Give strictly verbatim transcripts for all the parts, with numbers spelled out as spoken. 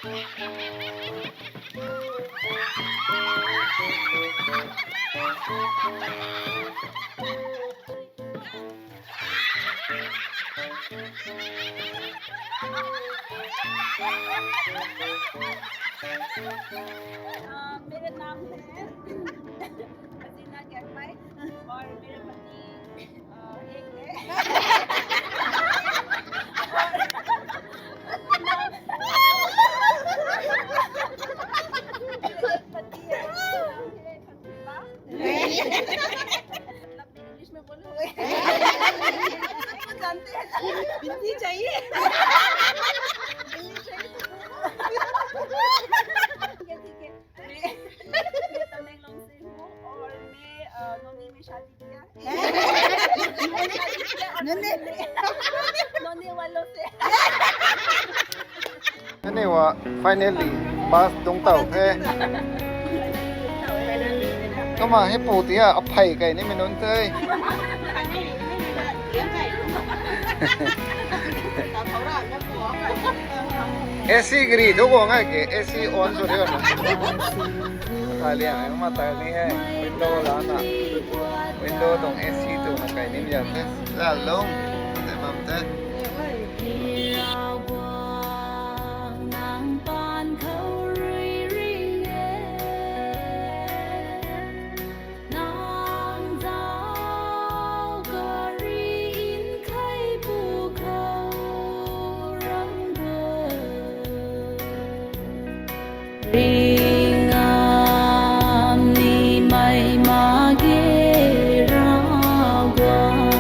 अ, मेरा नाम है हसीना कैकमाई और मेरे पति, अ, एक है। और मेरे पति है, नाम है खंडूबा। मतलब, इंग्लिश में बोलो। आपको जानते हैं। हिंदी चाहिए। इंग्लिश चाहिए तो बोलो। ठीक है, ठीक है। मैं, मैं तमेंगलोंग से हूँ और मैं, अ, नोनी में शादी किया। नोनी। नोनी वालों से। Anyway, finally, bus dungc tow the. Kumna hei pu tia aphey kai ni mi nunc the. A C gari thu guang e ke, A C on sw ri na. Talian e, kumna tali e. Window lana. Window tuang A C tu na kai ni mi a the. Lalung. Te bam the. Nang paan khou rui ring e, nang zauc kari nkaipu khou ram de. Ringam ni mei mak ge Ravguangc.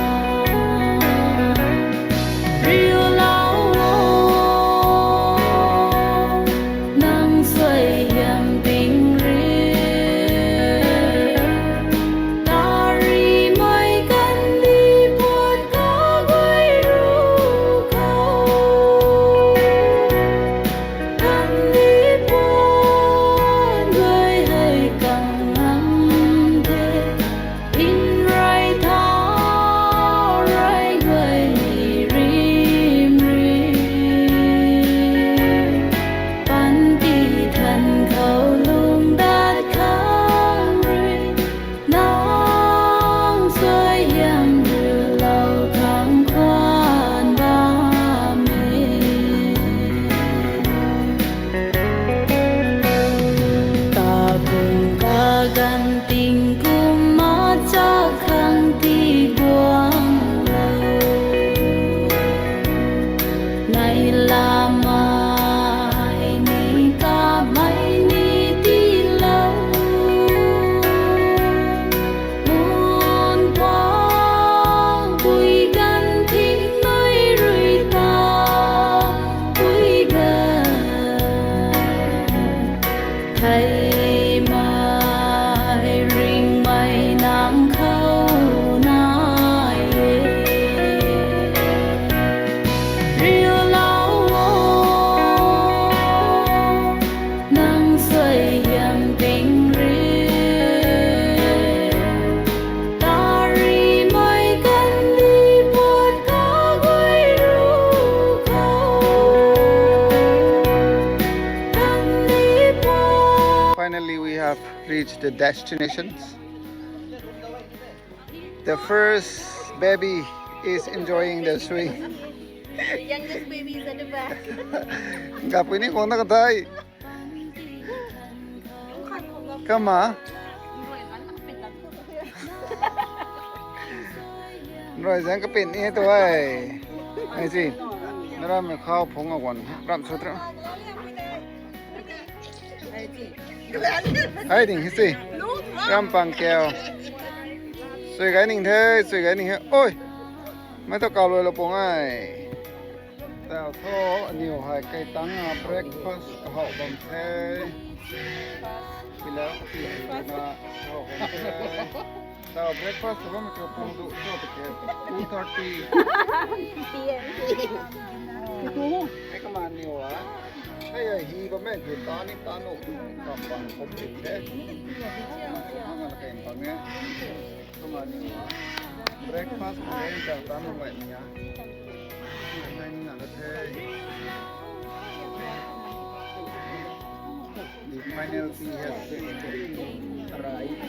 Riulou o, nang suaihiam ping rui. Tari mei kandih puat kaguay ru khou. Kandih puat guay hei kang ngam the. Nrui thau rui guay ni rim rim. Panty than khou lung dat khang rui. Nang suaihiam riulou khang khwan bam e. Kakum kaganv tingkum machak khang tiguanglou. Nai lamei ni kamei ni tiilou. Mun puang pui ganv thing nai rui ta pui ganv. Theimei ringmei nang khou nai e. Riulou o, nang suaihiam ping rui. Tari mei kandih puat kaguay ru khou. Kandih puat. Finally, we have reached the destinations. The first baby is enjoying the swing. The youngest baby is at the back. Kapui ni kong na kathai. Kumna. Nrui zang kapin ni tu e. Ai si. Naram mei khou phung a guan ram sw tra. Ai ding hi si. Ram pang keu. Sui gai ning the, sui gai ning he. Oi. Mei tu kau luai lou pung ai. Tau thu aniw hei kai tang a breakfast kahou bam the. Pila pila na kahou bam the. Tau breakfast bam ka pung du cho ta ke two thirty P M. Ei kaman niw a. Hei hei hi bam e, ta ni ta nu kam bam khum the. Kaman kai bam e. Kumna ni breakfast ni ta ta nung lai ni a. Nai ni na the. Finally, he has arrived.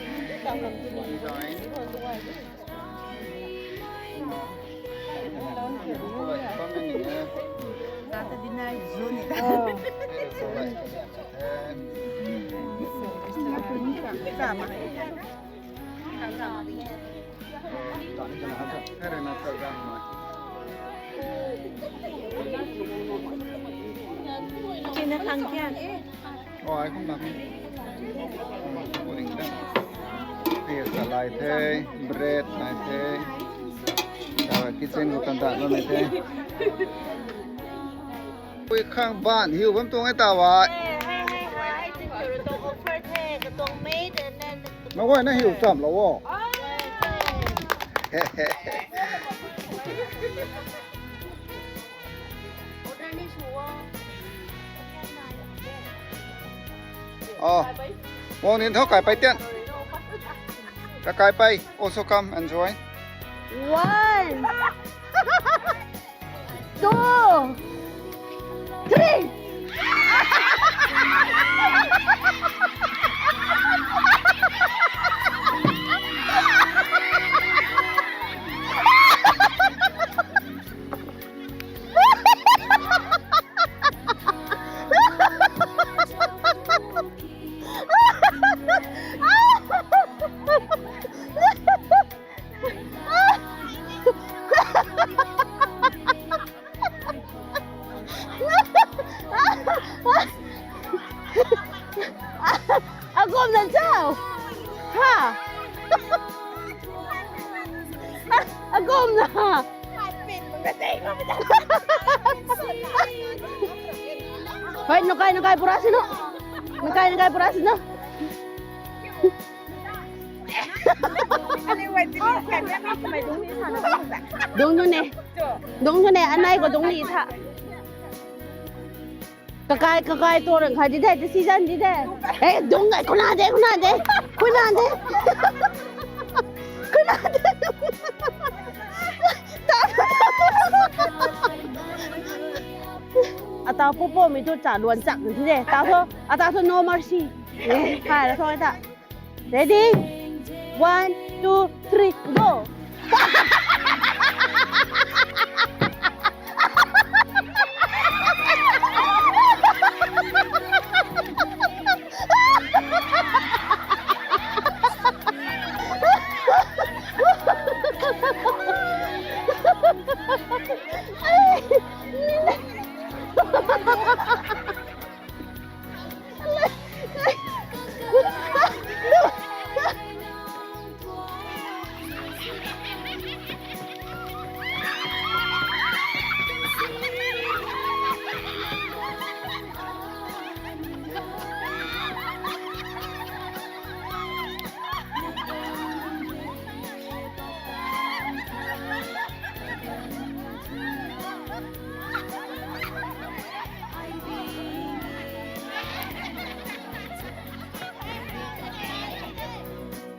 Salai the, bread nai the, kitchen khou tan tan nai the. Pui khang ban hiu bam tuang e ta wa. Nang guay na hiu chamlou o. Oh, wang nin tho kai pai tian. Ka kai pai, also come enjoy. One, two, three. Akumna cho? Ha? Akumna? Hei, nakai, nakai pura sino. Nakai, nakai pura sino. Dungc nu ne. Dungc nu ne, anei khou dungc ni tha. Kakai, kakai tu rang khat di de, decision di de. Eh, dungc e, khuna de, khuna de. Khuna de. Khuna de. Ata popo mi tu cha luan chak di de. Ta tho, ata tho no mercy. Eh, hai la tho ta. Ready? One, two, three, go!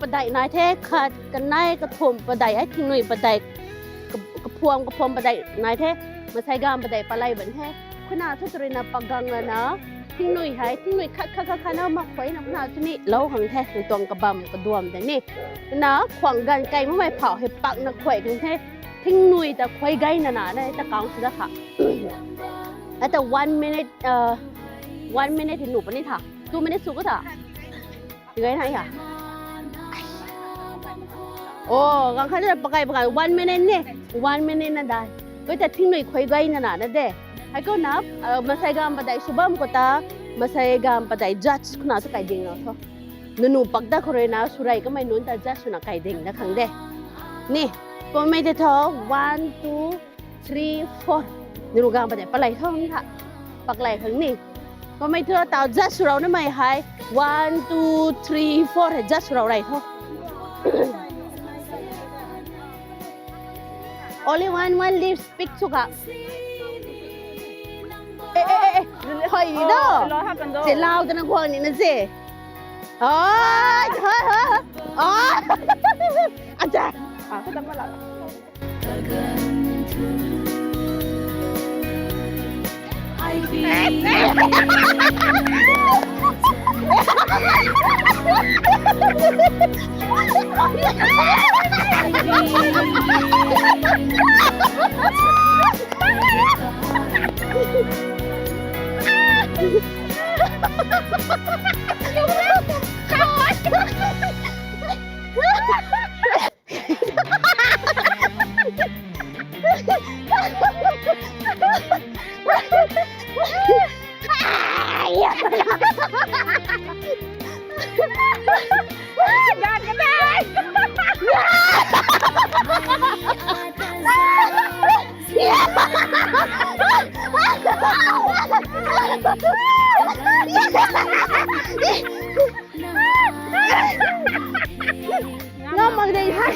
Padeih nai the, khat, kanei, kathumh padeih, hei thingnui padeih, ka-, kaphuam, kaphuam padeih nai the, masei gam padeih palei ban the. Khuna thu tw ruina pagang lana, thingnui hei, thingnui khat, khat, khat, khat na mak khuay na khuna thu ni lou khang the, nang tuang kabam, kaduam de ni. Khuna khwang ganv kei makmei phau hei pakna khuay khang the, thingnui ta khuay gay nana, na ta kang sw da kha. Ata one minute, uh, one minute hi nuh puni tha. Two minutes sw ka tha. Tigai na ya. Oh, gang khat na pakai pakai one minute ni. One minute na dai. Koi ta thingnui khuay gay nana na de. Hei khou na, uh, masei gam padeih sw bam khou ta, masei gam padeih judge khuna thu kai ding na tho. Nunu pak da khou ruina, swrey kamei nunc ta judge swna kai ding na khang de. Ni, pamei de tho, one, two, three, four. Nunu gam padeih palei tho ni tha. Paklei khang ni. Pamei thu tau judge sw rau namei hei. One, two, three, four hei judge sw rau rey tho. Only one, one lip speak sw kha. Eh, eh, eh, eh. Hoi ni do. Che lau ta na guang ni na che. Hoi, hoi, hoi. Oh. Acha. Ah, Ngam mak dei hai.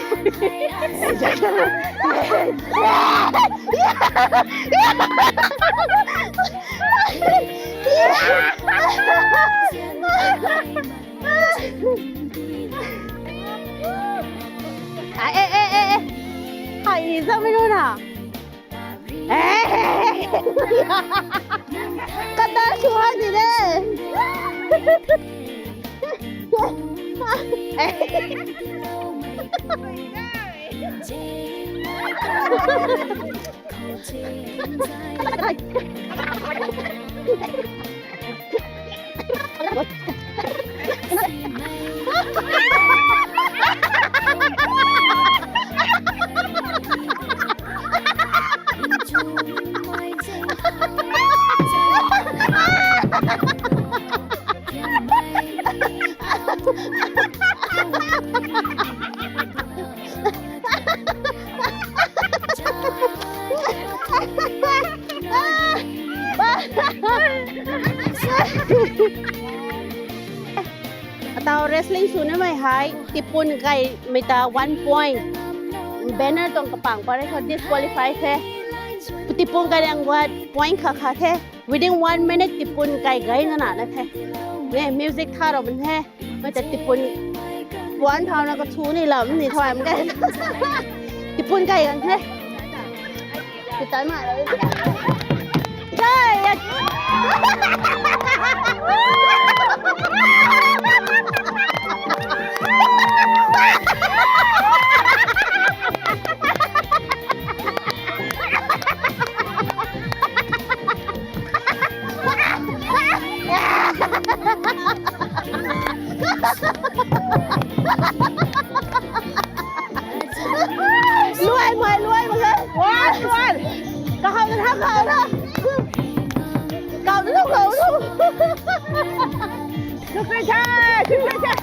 Ah, eh, eh, eh, eh. Hai, zam mei nu na. Eh, kata sw hai di de. Atau wrestling swnamei hei, tipun kaimei ta one point. Banner tuang kapang pare kha disqualify the. Tipun kai liang guat point kha kha the. Within one minute tipun kai gay na na na the. Ne, music tha ro bun the. Mei ta tipun puan thau na kathu ni lam ni thau am kai. Tipun kai gang the. Kitan ma. Kai ya. Luai mai, luai mai. Luai, luai. Kahau na, kahau na. Kau na, kau na. Sukri cha, sukri cha.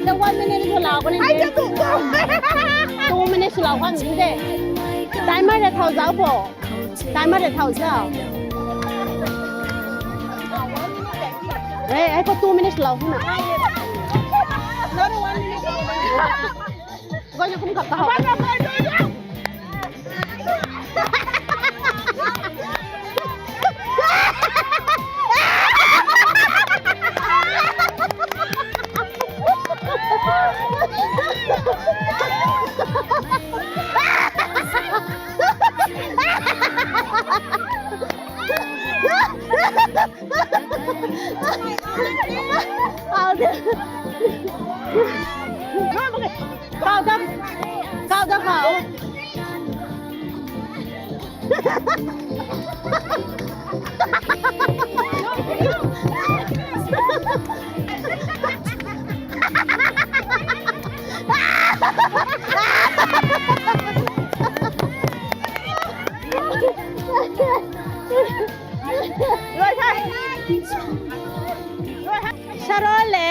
The one minute is allowed. Ai, two minutes allowed kan de. Timer de thau zau bo. Timer de thau zau. Eh, ai ko two minutes allowed na. Another one minute. Kau ni kum kap ta hau. Kau da, kau da, kau. Sarol le.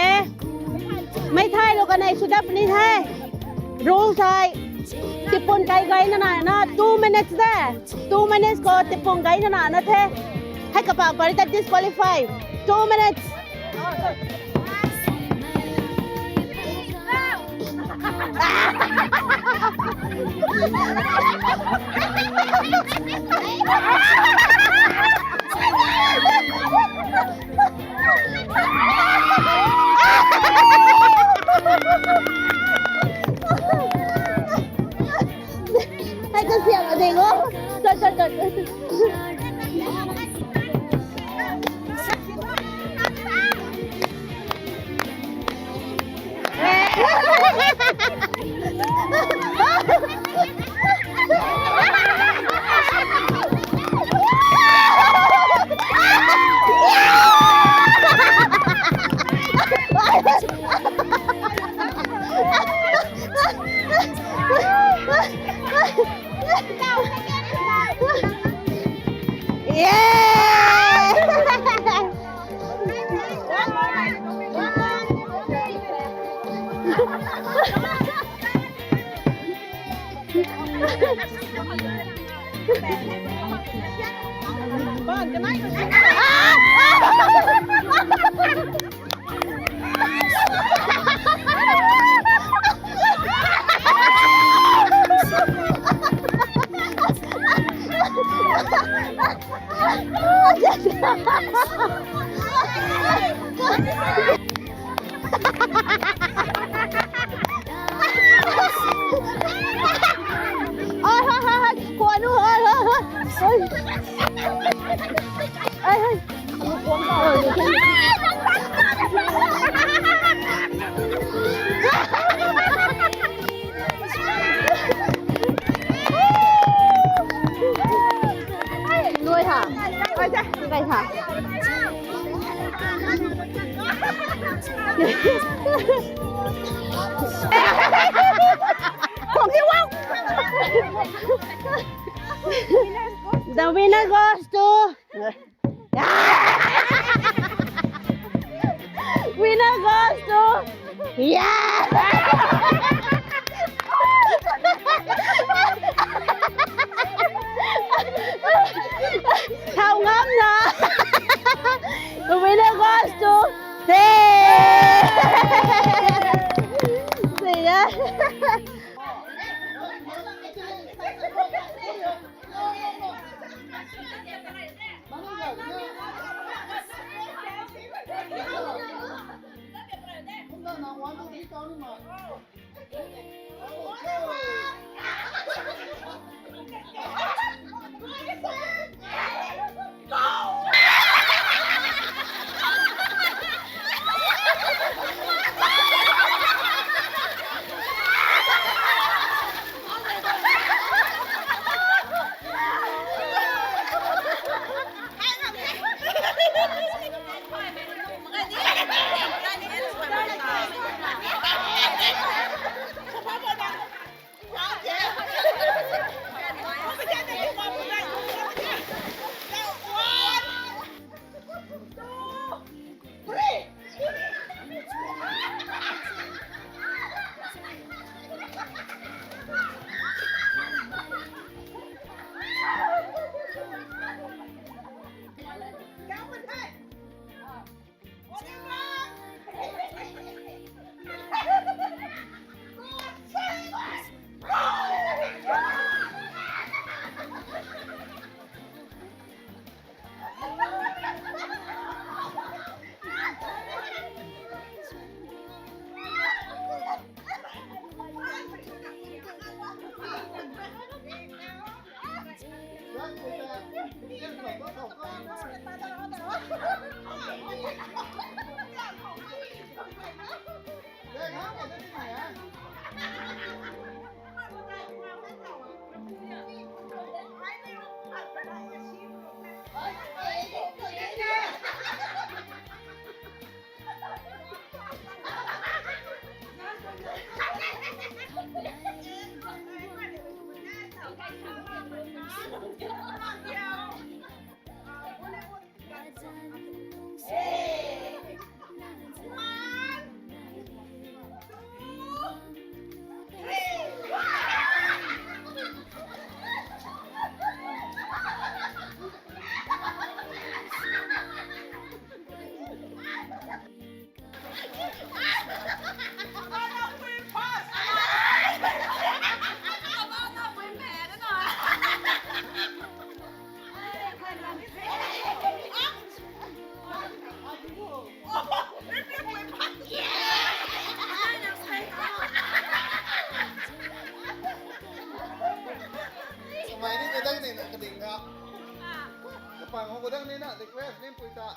Mei thai lo kanei sw dap ni the. Rules hei. Tipun kai gay na na na two minutes de. Two minutes khou tipun kai na na na the. Hei kapak pari ta disqualify. Two minutes. Siam a ding o. Chal, chal, chal. Oi, oi, oi, oi, oi. Oi. Oi, oi. Nuai ha. Oi, da. Kai ha. Khong hi wow. The winner goes to Winner goes to, yeah! Thau ngam na. The winner goes to, hey! See ya. Kading na. Kapang hou ko dang ni na, request ni pui ta.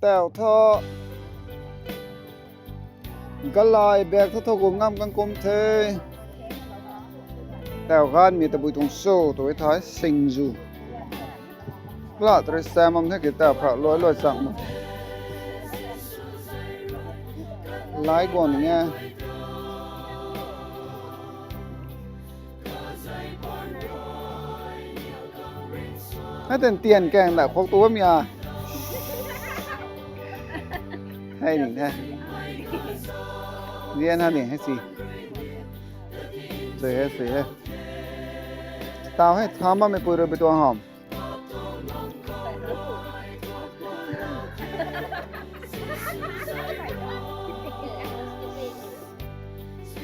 Tau tho. Galai bag tho tho kum ngam kan kum the. Tau gan mi tabui tuang sw tu e thai singzu. Pla tari sam am the ki tau phra loi loi chang ma. Lai guang ni nge. Hei ten tian kang da khok tu bam ya. Hei ning the. Rian ha ning hei si. Sui hei, sui hei. Tau hei, tham bammei pui rui bi tuang ham.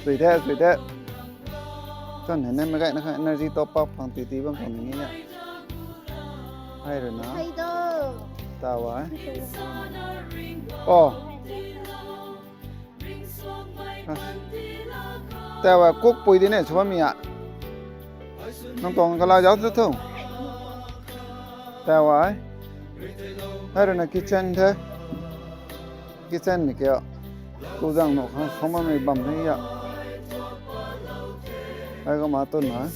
Sui the, sui the. Tun hei ne mei gayna kha energy top up phang titi bam khang ni ya. Hei rui na. Hei do. Taw ai. Oh. Taw ai cook pui di ne sw bam ya. Nang tuang kala zauc tu thu. Taw ai. Hei rui na kitchen the. Kitchen ni kia. Tuzang no khang song bammei bam the ya. Hei kumna tun na.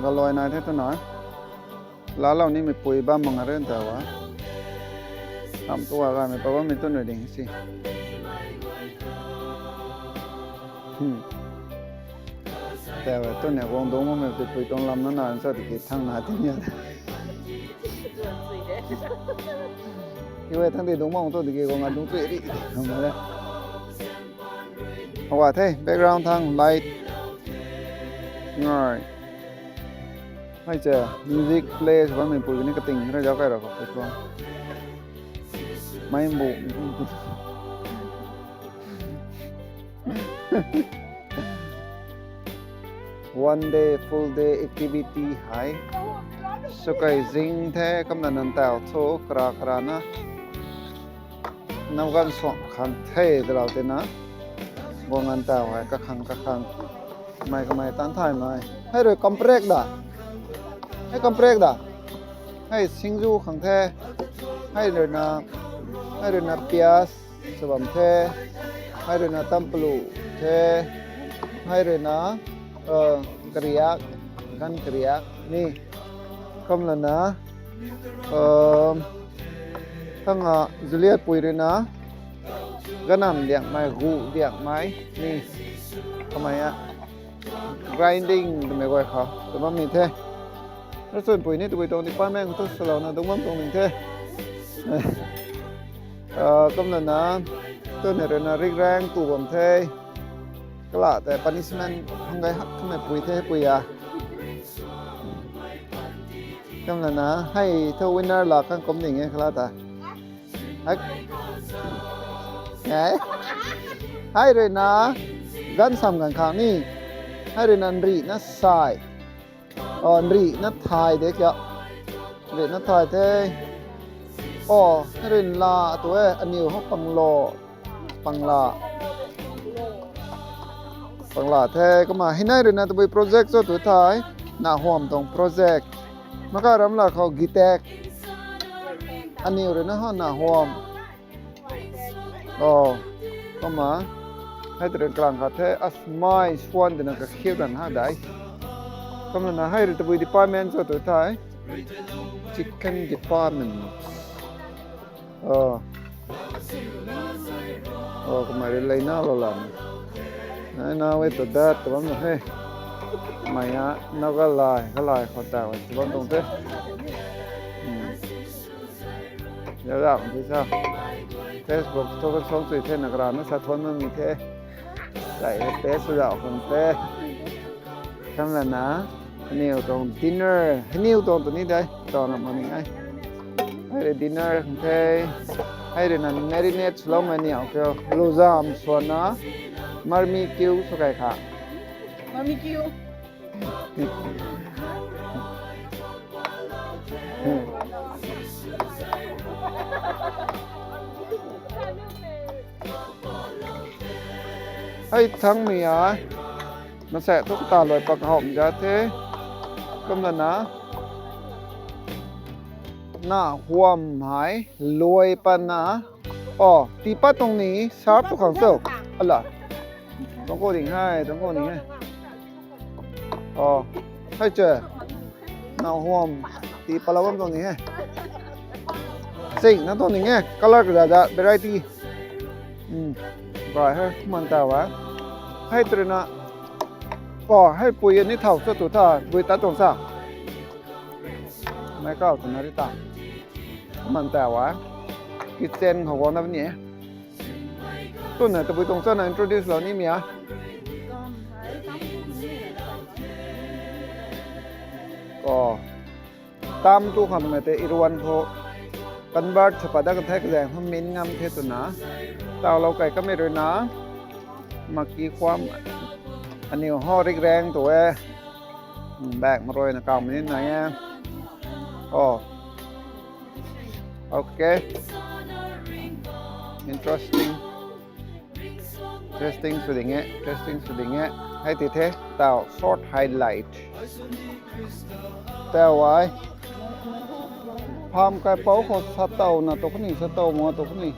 Galoi nai the tun na. Laalou nimei pui bam mak a ren ta wa. Tam tu wa gaymei pa bammei tun rui ding si. Hmm. Taw ai tun ni guang dungc bammei pui tuang lam na na sa tiki thang na ti ni. Iwe thang ti dungc bam tu tiki guang a dungc chui ri. Hum le. Hawa the background thang light. Ngai. Hei che music play sw bammei pui ni kating ra zauc kai ra khou. Mai bu. One day, full day activity hei. Sw kai zing the, kumna nan taw thu, kara kara na. Nau gan suang khang the, dalau te na. Guang nan taw hei, kakhang, kakhang. Kamei, kamei, tan thay mei. Hei rui comprek da. Hei comprek da. Hei singju khang the. Hei rui na, hei rui na pias. Sw bam the, hei rui na tampalu the, hei rui na, uh, kariak, gan kariak ni. Kumlana, um, thanga Juliet pui rui na, ganam diakmei, gu diakmei ni. Kamei a. Grinding twmei guay khou, tw bammei the. Racun pui ni tabui tuang department khou thu swlouna dungc bam tuang ning the. Ah, kumlana, tun ni rui na rikrang tu bam the. Kala tei punishment hang gay hak kamei pui the pui a. Kumlana, hei thu winner la khang kum ding e kala ta. Hei. Hei. Hei rui na gan sam gan khang ni. Hei rui na nri na sai. Oh, nri na thai de kia. Nri na thai the. Oh, hei rui na la tu e, aniw ho panglo. Pangla. Pangla the, kumna hei nai rui na tabui project cho tu thai. Na huam tuang project. Maka ram la khou gitek. Aniw rui na ho na huam. Oh, kumna. Hei tei rui kalang khat the, asmai swan tina kakhiu dan hak dai. Kumna na hei rui tabui department cho tu thai. Chicken department. Oh. Oh, kamei rui lei na lo lam. Nai na we to dat to bam lo he. Mei a, na kalai, kalai khou ta we to bam tuang the. Hmm. Ya ram the sa. Facebook thu kan song chui the na kara na sa thuan na mi the. Sai he te sa zau khang the. Kumlana, haniw tuang dinner, haniw tuang tu ni dai, tuang na mani ai. Hei rui dinner khang the, hei rui na marinate swlou mani au kyo, luzam swan na, marmi kiu sw kai kha. Marmi kiu. Hei thangmei a, mansei thu kata luai pat kahawm za the, kumlana, na huam hei luai patna, oh, tii pat tuang ni, sharp tu khang cho, ala, tuang khou ding hei, tuang khou ding hei. Oh, hei che. Na huam tii patlou bam tuang ni he. Sing na tuang ni he. Color kaza za variety. Hmm. Bai he, kuman ta wa. Hei tei rui na. Oh, hei pui ni thau cho tu tha, bui tat tuang sa. Mei kau tu na ri ta. Kuman ta wa. Kitchen khou guang na ni he. Tuna tabui tuang chana introduce lou nimei a. Oh. Tam tu khang mei tei iruan khou convert sa pat dat kan the kazaeng khou min ngam the tuna. Tawlou kai kamei rui na. Maki khwan aniu ho rik reng tu e. Bag marui na kau mini na e. Oh. Okay. Interesting. Interesting sw ding e, interesting sw ding e. Hei ti the, tau short highlight. Tau ai. Pham kai pau khou sa tau na tu khuni, sa tau ma tu khuni.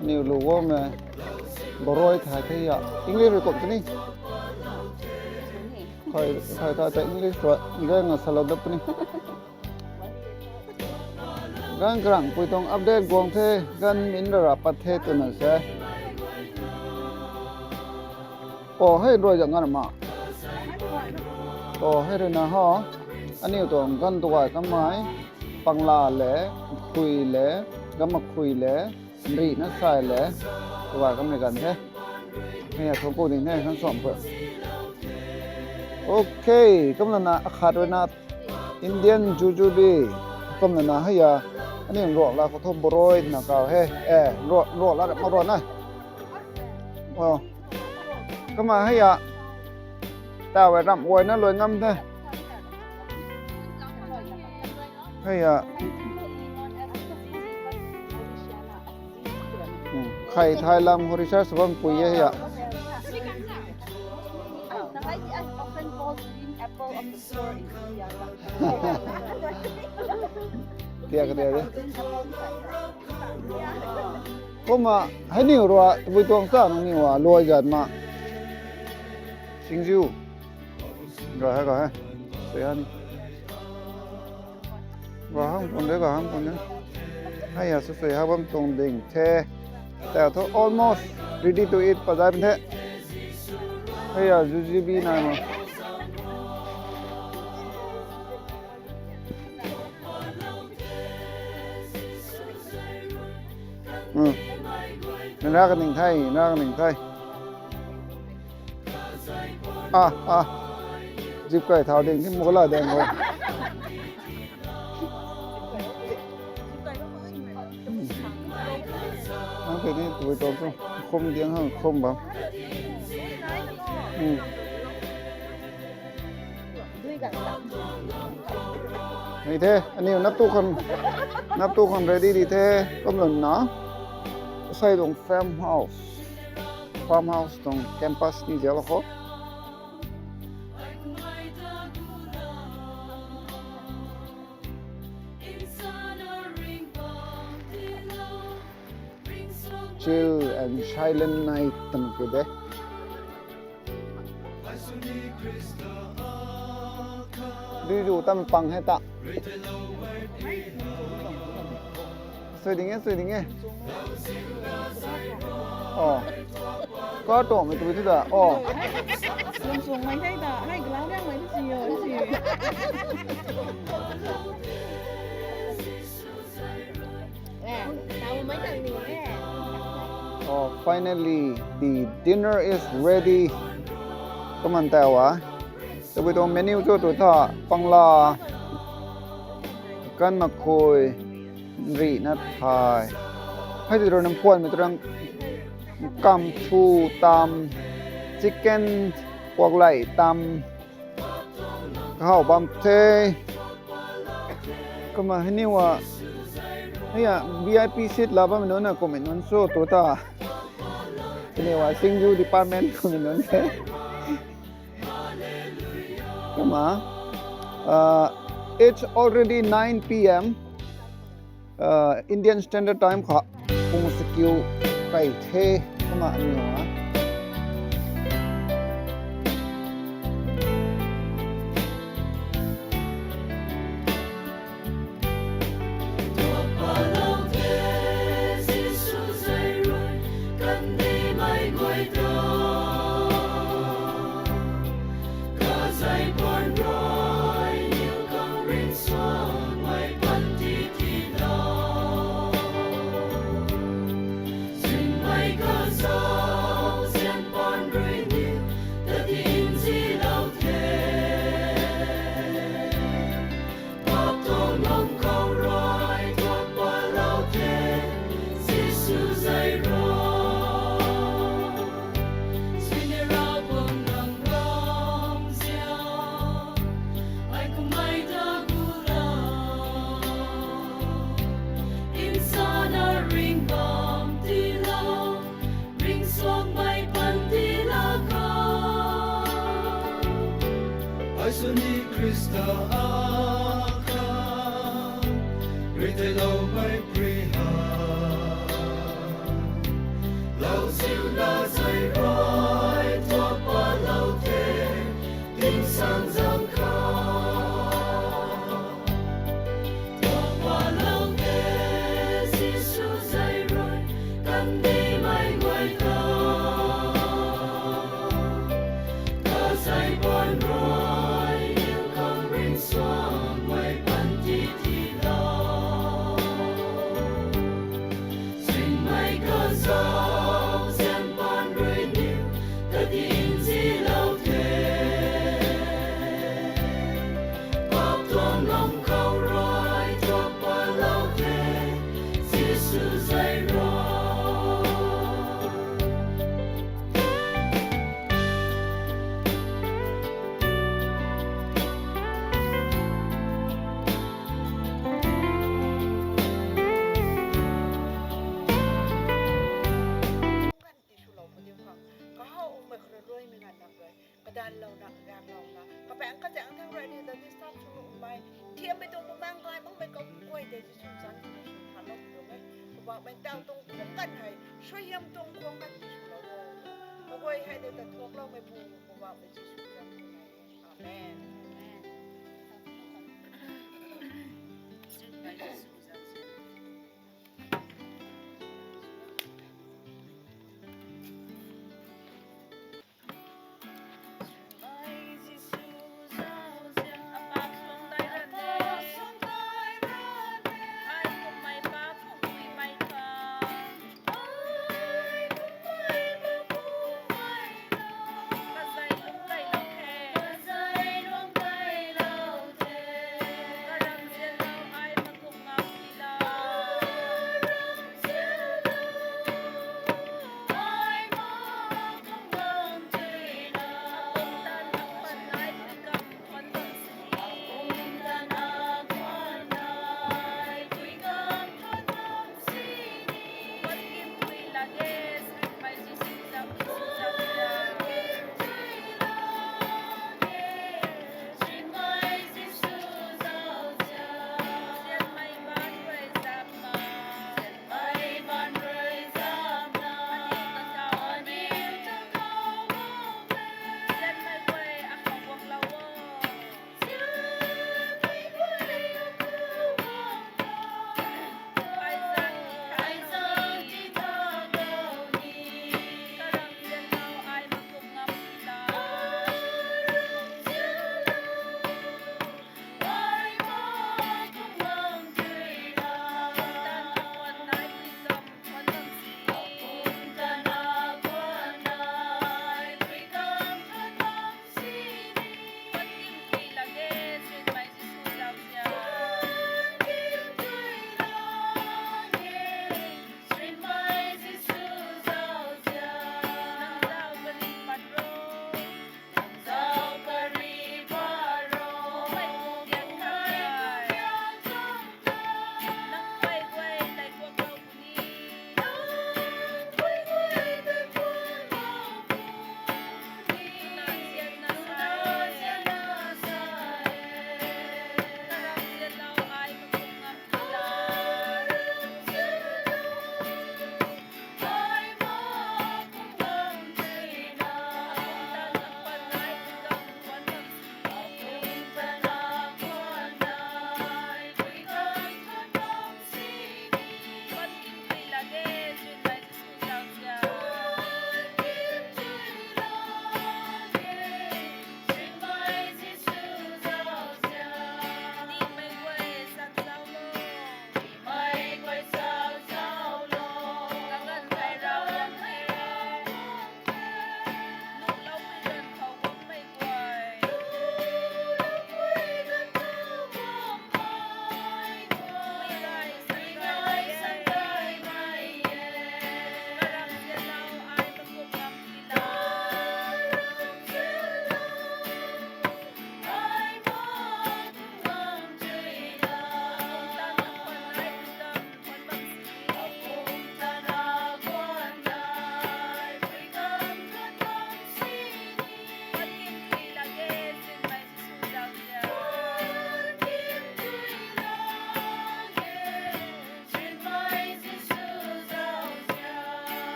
Niu lu wo me. Boroi thai the ya. English rui kum tini. Khai, khai thai ta English rui. Nge nga salou dap ni. Ganv karang pui tuang update guang the, ganv min rara pat the twna se. Oh, hei rui zang ganv ma. Oh, hei rui na ho. Aniu tuang ganv tu gay kamei. Pangla le, khui le, gam makhui le, rih na sai le, tu gay kamei ganv the. Hei a thungc ku ding the, ganv suam pui. Okay, kumna na akhat rui na Indian jujube. Kumna na hei a, aniu ruak la khou thu boroi na kau he. Eh, ruak, ruak la mak ruak na. Oh. Kumna hei a, tau e ramh guay na luai ngam the. Hei a. Hmm, khai thai lam khou research bam pui e hei a. Tia ka tia de. Kumna, hei niu rui, tabui tuang sa nang niu a, luai zat ma. Singziu. Ga he, ga he. Sui ha ni. Ga hang tuang de, ga hang tuang de. Hei a, sui sui ha bam tuang ding the. Ta thu almost ready to eat pa zai pun the. Hei a, jujube nai ma. Hmm. Nang ra ka ning the, nang ra ka ning the. Ah, ah. Zip kai thau ding, mukla deng ho. Nang te ni tui tong tu, khum diang hang khum bam. Hmm. Ni the, aniu nap tu khang, nap tu khang ready di the, kum lun na. Sai tuang farmhouse. Farmhouse tuang campus ni ziau khou. Chill and silent night twmei ku de. Dui zu tam pang he ta. Sui ding e, sui ding e. Oh. Ka tuang mei tu tu da. Oh. Lung sung mai thei ta. Hei, glau riang mai tu si yo, si. Eh, tau mai tang ni e. Oh, finally, the dinner is ready. Kaman tau a. Tabui tuang menu cho tu tha, pangla, kan makhui, rih na thai. Hei tu rui nam puan mei tu rang kam thu tam, chicken, puak lei tam, kahau bam the. Kumna hei ni wa, hei a V I P seat la bammei nunc na kummei nunc cho tu ta. Hei ni wa, singju department kummei nunc the. Kumna, uh, it's already nine P M. Uh, Indian Standard Time kha pung sakiu kai the kumna aniu a. Khrista akha, rui tei loumei pri ha. Lau ziu na zai rui, tuak pa lou the, ting sang zang kha. Tuak pa lou the, Jisu zai rui, kandihmei guay ta. Kazei pan rui, niw khang ringcsuangmei panty ti lou. Singmei kazauh, zian pan rui niw, kati nzilou the. Pak tuang lam khou rui, tuak pa lou the, Jisu zai rui. Kan tiswlou pu diu khang, kahaw umei khou rui luaimei nganv nang rui, kadanlouna, ganglouna, kapaeng kazaeng thang rui ni, the disturb sw nuhmei, thiammei tuang bumaeng kai makmei kaguay tei Jisu zanc tiswlou phalou pu tuang e. Poubauhmei, tau tuang khung kan hei suaihiam tuang khung kan tiswlou o. Kaguay hei de ta thuakloumei pu, Poubauhmei Jisu zanc. Amen.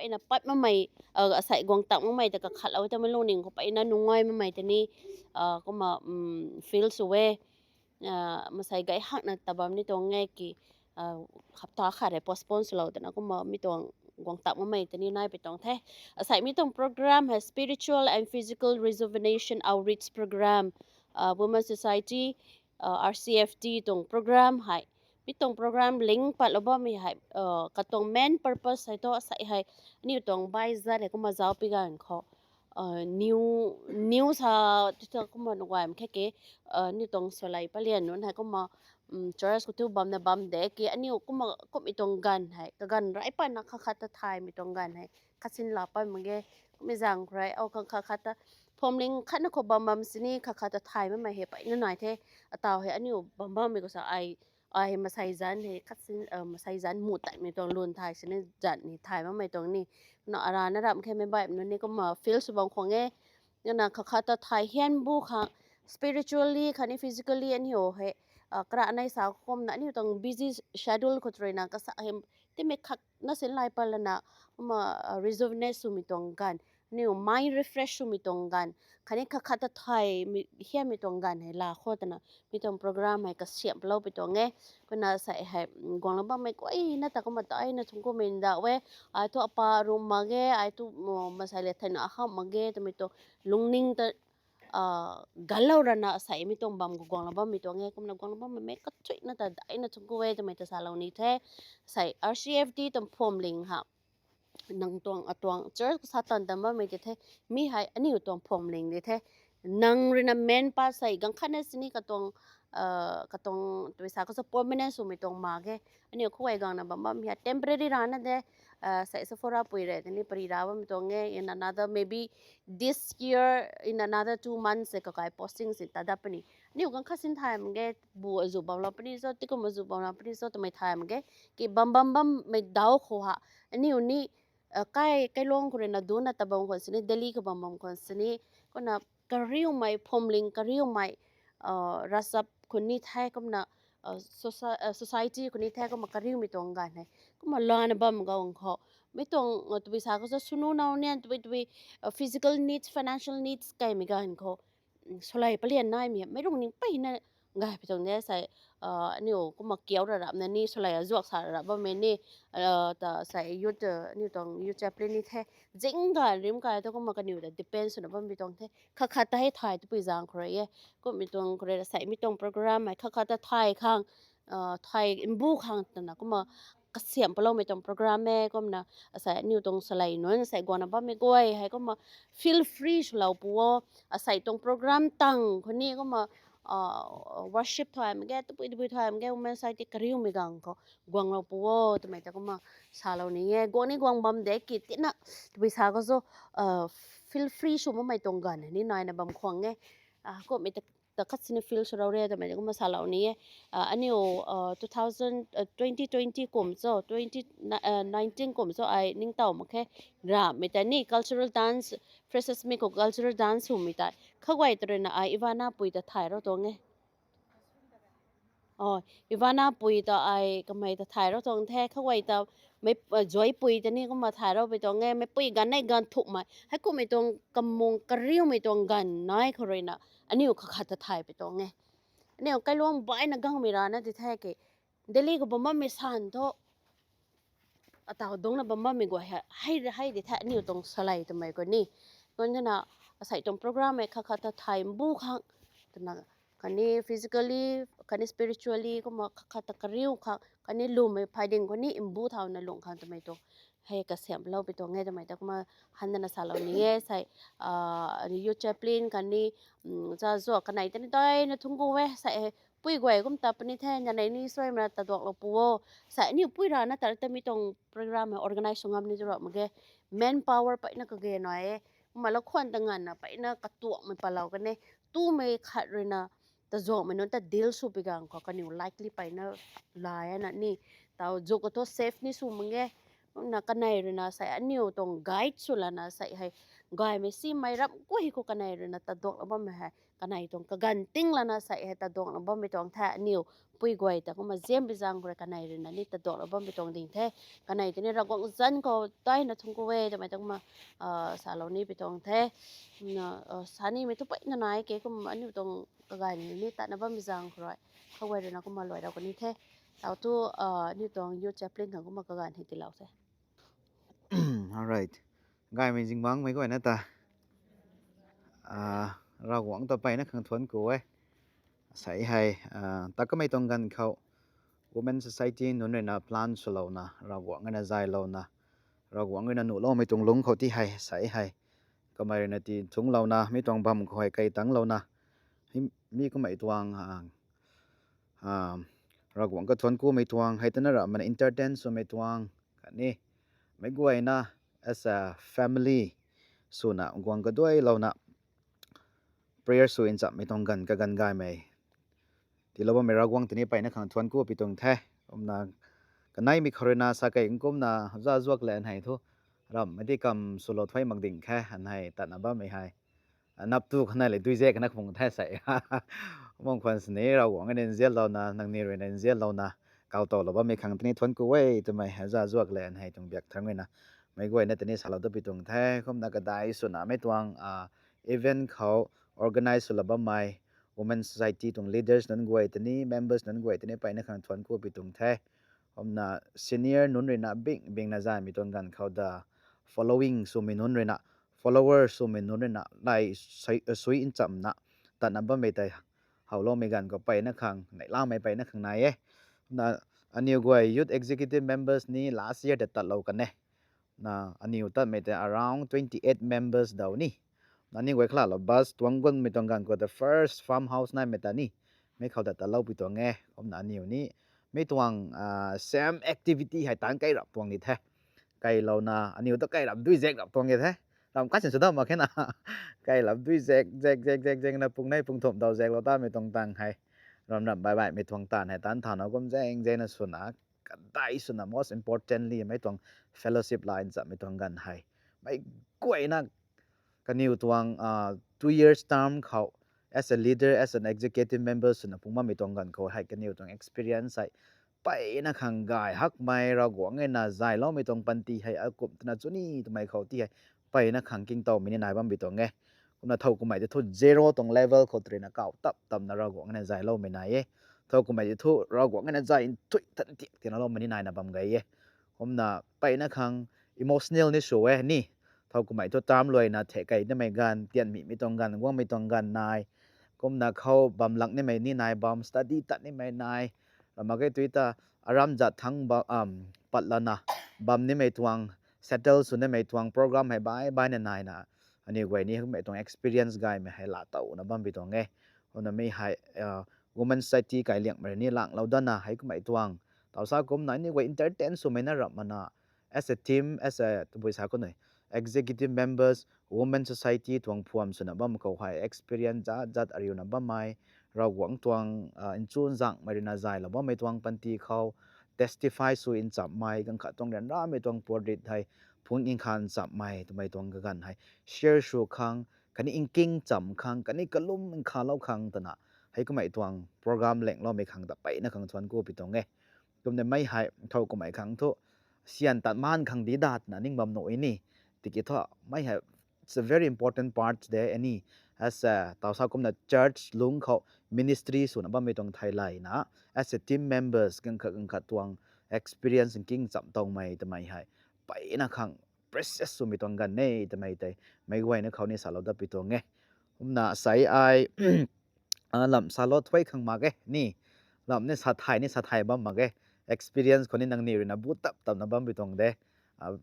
na pat mamei, asei guang tak mamei ta kakhatlou e twmei lungning khou peyna nungai mamei ta ni, kumna feel sw e. Masei gay hakna ta bam ni tuang e ki, hapta khat rei postpone swlou twna kumna mi tuang guang tak mamei ta ni nai pui tuang the. Asei mi tuang program hei Spiritual and Physical Rejuvenation Outreach Program, Women Society, R C F T tuang program hei. Mi tuang program ling patlou bammei hei, katuang main purpose hei thu asei hei, aniu tuang baizat hei kumna zauc pi ganv khou, new, new sa, tu kumna nuh guay mak khe ke, aniu tuang salei palian nunc hei kumna, church khou thu bamna bam de ki aniu kumna kumhmei tuang ganv hei kaganv rey patna khat khat ta thaymei tuang ganv hei khatsin la pat mak ge. Kumhmei zaeng khou rui, o, khat khat ta phwamling khatna khou bam bam sini khat khat ta thay makmei hei peyna nai the. Ataw hei aniu bam bammei khou sa ai, ai masei zanc hei khatsin, masei zanc mu tatmei tuang lun thay sini zanc ni thay makmei tuang ni, na arana ramh khe mei baihmei nunc ni kumna feel sw bam khwan e. Nana khat khat ta thay hian bu khang, spiritually khatni physically aniu hei, kara nei sa kumna aniu tuang busy schedule khou ruina kasa hei timei khat na sinlai pat lana, kumna rejuvenate swmei tuang ganv, aniu mind refresh swmei tuang ganv, khatni khat khat ta thay hianmei tuang ganv hei la khou twna mi tuang program hei kasiamh palou pui tuang e. Kumna asei hei guanglou bammei guayna ta kumna taina thungc kumei ndauh e. Ai thu apa rum mak ge, ai thu masei le theina aham mak ge twmei tuang lungning ta ganlou rana asei mi tuang bam khou guanglou bammei tuang e. Kumna guanglou bammei mei kathuina ta daina thungc ku e twmei ta salou ni the. Asei R C F T tuang phwamling ha, nang tuang atuang church khou sa tan tan bammei ti the, mi hei aniu tuang phwamling di the. Nang ruina main pa sei ganv khatna sini katuang, katuang twisa khou sa permanent swmei tuang mak ge. Aniu khou guay gangna bam bam hei temporary rana de, sei Sephora pui rei tini pari ra bammei tuang e, in another maybe this year, in another two months se kakai posting si ta dat puni. Aniu ganv khat sin thay mak ge, bu azu bamlou puni cho, tikum azu bamlou puni cho twmei thay mak ge. Ki bam bam bammei dau khou ha, aniu ni, kai, kailuang khou ruina duna ta bam khwan sini, Delhi khou bam bam khwan sini, kumna kariumei phwamling, kariumei ravchap khou ni the, kumna society khou ni the, kumna kariumei tuang ganv hei kumna lana bam gang khou, mi tuang twisa khou sa sunu nau nian twbi twbi physical needs, financial needs kaimei ganv khou salei palian naimei meic lungning peyna gay pui tuang de. Sei aniu kumna kiau ra rapna ni salei azuak sa ra rap bammei ni, ta sei youth, aniu tuang youth chaplain ni the, zing ganv rim kai thu kumna kaniw ta depend swna bam pui tuang the. Khat khat ta hei thay twpui zaeng khou rui e. Kumhmei tuang khou rui sei mi tuang program hei khat khat ta thay khang, thay mbu khang twna kumna kasiamh paloumei tuang program e. Kumna asei aniu tuang salei nunc sei guangna bammei guay hei kumna feel free swlou pu o. Asei tuang program tang khou ni kumna worship thay mak ge, twpui twpui thay mak ge, Women Society kariumei gang khou guanglou pu o twmei ta kumna salou ni e. Guang ni guang bam de ki tina twisa khou cho, feel free sw makmei tuang ganv ni naina bam khwan e. Kumhmei ta khat sini feel swlou re twmei ta kumna salou ni e. Aniu two thousand, twenty twenty kum cho, twenty nineteen kum cho ai ningtow mak khe. Ramhmei ta ni cultural dance, freshers meet khou cultural dance swmei ta khou guay ta ruina ai Ivana pui ta thay rou tuang e. Ivana pui ta ai kamei ta thay rou tuang the, khou guay ta mei, Joy pui ta ni kumna thay rou pui tuang e. Meipui ganv nei ganv thukmei heikumhmei tuang kamung kariumei tuang ganv nai khou ruina aniu khat khat ta thay pui tuang e. Aniu kailuang baihna gangmei rana di the ki, Delhi khou bam bammei san thu ataw dungcna bam bammei guay hei, hei di the aniu tuang salei twmei khou ni. Nunc kana asei tuang program hei khat khat ta thay mbu khang twna, khatni physically, khatni spiritually kumna khat khat ta kariu khang, khatni lwmmei phay ding khou ni mbu thauna lung khang twmei tuang hei kasiamh palou pui tuang e twmei ta kumna handana salou ni e. Sei youth chaplain khatni cha zuak kanei ta ni daina thungc ku e. Sei pui guay kum ta puni the, nanei ni suai mana ta duaklou pu o. Sei aniu pui rana ta ta mi tuang program hei organize sw ngam ni tu ra mak ge. Manpower peyna kage nai e. Kumna lou khwan ta nganvna peyna katuakmei palou kan e. Tumei khat ruina ta zuakmei nunc ta deal sw pui gang khou kaniw likely peyna lai ana ni, taw zuk khou thu safe ni sw mak ge. Kumna kanei ruina sei aniu tuang guide sw lana sei hei gaymei simei ram guay khou kanei ruina taduakna bammei hei kanei tuang kaganv ting lana sei hei taduakna bammei tuang the aniu pui guay ta kumna ziambi zaeng khou rui kanei ruina ni taduakna bammei tuang ding the. Kanei tini Ravguangc zanc khou taina thungc ku e twmei ta kumna salou ni pi tuang the. Kumna sanimei thu peyna nai ke kum aniu tuang kaganv ni tatna bammei zaeng khou rui khou guay ruina kumna luai rau kani the. Tau thu aniu tuang youth chaplain khang kumna kaganv hei tiilou the. Alright. Gaymei zingbangc mei guayna ta Ravguangc ta peyna khang thuanc ku e. Sei hei ta kamei tuang ganv khou Women Society nunc ruina plan swlouna Ravguangc ruina zaylouna Ravguangc ruina nuhloumei tuang lungc khou ti hei sei hei kamei ruina ti thungclouna mi tuang bam khou hei kai tangclouna mi kummei tuang Ravguangc kathuanc kumei tuang hei tana ramhmei na entertain swmei tuang khatni meic guayna as a family swna guang kaduailouna prayer sw nchamhmei tuang ganv kaganv gaymei tiilou bammei Ravguangc tini peyna khang thuanc ku pi tuang the. Kumna kaneimei khou ruina sa kei kumna za zuak le an hei thu ramhmei di kam swlou thuai mak ding khe an hei tatna bammei hei nap tu khanei le duizek kana khung the sei mung khwan sini Ravguangc ruina nzianlouna nangniw ruina nzianlouna kaw towlou bammei khang tini thuanc ku e twmei hei za zuak le an hei tuang biak thangc ruina meic guayna tini salou da pi tuang the. Kumna kadai swna mei tuang event khou organize swlou bammei Women Society tuang leaders nunc guay tini members nunc guay tini peyna khang thuanc ku pi tuang the. Kumna senior nunc ruina bing bingna zaymei tuang ganv khou ta following swmei nunc ruina follower swmei nunc ruina nai sui nchamna tatna bammei tei howloumei ganv khou peyna khang neihlamei peyna khang nai e. Na aniw guay youth executive members ni last year ta tatlou kan e. Na aniw tatmei tei around twenty eight members daw ni. Na aniw guay khalalou bus tuang gunmei tuang ganv khou the first farm house naimei ta ni mei khou ta tatlou pi tuang e. Kumna aniw ni mei tuang same activity hei taanc kai rap tuang di the. Kailouna aniw ta kai rap duizek rap tuang di the. Ram kasin sw dam mak khe na kai rap duizek zek zek zek zek na pung nei pung thumh daw zeklou tamei tuang tang hei ram ram baih baihmei tuang taanv hei taanc thana kum zeng zengna swna kadai swna most importantly mei tuang fellowship line chamhmei tuang ganv hei meic guayna kaniw tuang two years term khou as a leader as an executive member swna pung bammei tuang ganv khou hei kaniw tuang experience hei peyna khang gay hakmei Ravguangc ruina zayloumei tuang panty hei akumh twna chuni twmei khou ti hei peyna khang kingtowmei ni nai bam pi tuang e. Kumna thow kummei tei thu zero tuang level khou tei ruina kaw tap tapna Ravguangc ruina zayloumei nai e. Thow kummei tei thu Ravguangc ruina zay nthuih than tiak tiakna loumei ni naina bam gay e. Kumna peyna khang emotional ni sw e ni. Thow kummei thu term luaina thek kei nimei ganv tianmihmei tuang ganv guangmei tuang ganv nai. Kumna khou bam lak nimei ni nai bam study tat nimei nai. Ram mak ge tui ta aram zat thangc patlana bam nimei tuang settle sw nimei tuang program hei baih baihna naina aniw guay ni kummei tuang experience gaymei hei laa towna bam pi tuang e. Kumna mi hei Women Society kailiangmei ni langlou dana hei kummei tuang tau sa kumna aniw guay entertain swmei na rap mana as a team as a tabui sa kumna executive members, Women Society tuang phuam swna bam khou hei experience zat zat ariuna bammei Ravguangc tuang nchun zangmei ruina zaylou bammei tuang panty khou testify sw nchamhmei ganv khat tuang ryanramei tuang puat rit hei phungc nkhan chamhmei twmei tuang kaganv hei share sw khang khatni nking chamh khang khatni kalum nkhalou khang twna hei kummei tuang program lengloumei khang ta peyna khang thuanc ku pi tuang e. Kumna mei hei thow kummei khang thu syan tat maan khang di dat na ning bam nuh ni tiki thu mei hei it's a very important part de ani as a tau sa kumna church lungc khou ministry swna bammei tuang theilayna as a team members ganv khat ganv khat tuang experience nking chamh towmei twmei hei peyna khang precious swmei tuang ganv e twmei tei meic guayna khou ni salou dat pi tuang e. Kumna sei ai lam salou thuai khang mak ge ni lam ni sa thay ni sa thay bam mak ge experience khou ni nangniw ruina bu tap tapna bam pi tuang de.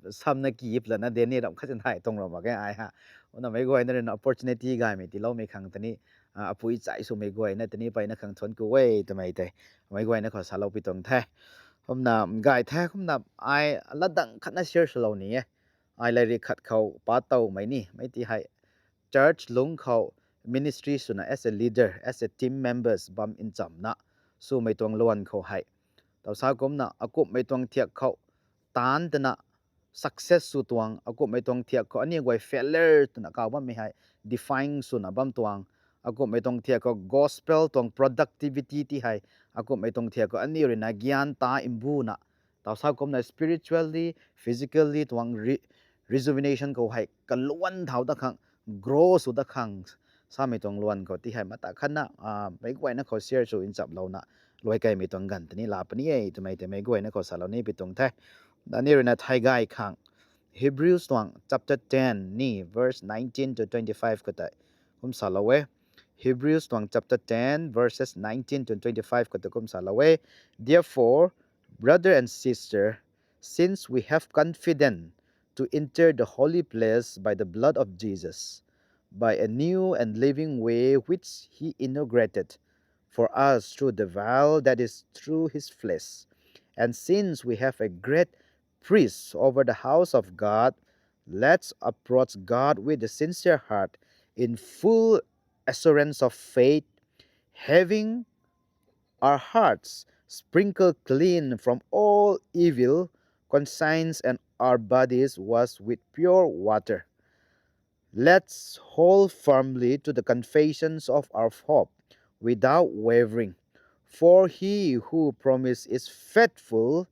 Samna ki ip lana de ni ram khat sin thay tuang rau mak ge ai ha. Kumna meic guayna ruina opportunity gaymei tiiloumei khang tei ni apui chai swmei guayna tei ni peyna khang thuanc ku e twmei tei meic guayna khou salou pi tuang the. Kumna gay the kumna ai latdang khatna share swlou ni e. Ai lairik khat khou pa towmei ni mei ti hei church lungc khou ministry swna as a leader as a team members bam nchamna swmei tuang luan khou hei tau sa kumna akumhmei tuang thiak khou taanc twna success sw tuang, akumhmei tuang thiak khou aniu guay failure twna kaw bammei hei define swna bam tuang, akumhmei tuang thiak khou gospel tuang productivity ti hei, akumhmei tuang thiak khou aniu ruina gyan ta mbuna, taw sa kumna spiritually, physically tuang re-, rejuvenation khou hei kaluan thau dat khang, grow sw dat khang, samei tuang luan khou ti hei mata khatna, ah, meic guayna khou share sw nchaplouna, luai kaimei tuang ganv tini la puni e twmei tei meic guayna khou salou ni pi tuang the. Aniu ruina thai gay khang, Hebrews tuang chapter ten ni verse nineteen to twenty-five khou tei kum salou e. Hebrews tuang chapter ten verses nineteen to twenty-five khou tei kum salou e. Therefore, brother and sister, since we have confidence to enter the holy place by the blood of Jesus, by a new and living way which he inaugurated for us through the veil, that is, through his flesh. And since we have a great priest over the house of God, let's approach God with a sincere heart, in full assurance of faith, having our hearts sprinkled clean from all evil conscience and our bodies washed with pure water. Let's hold firmly to the confessions of our hope without wavering. For he who promised is faithful,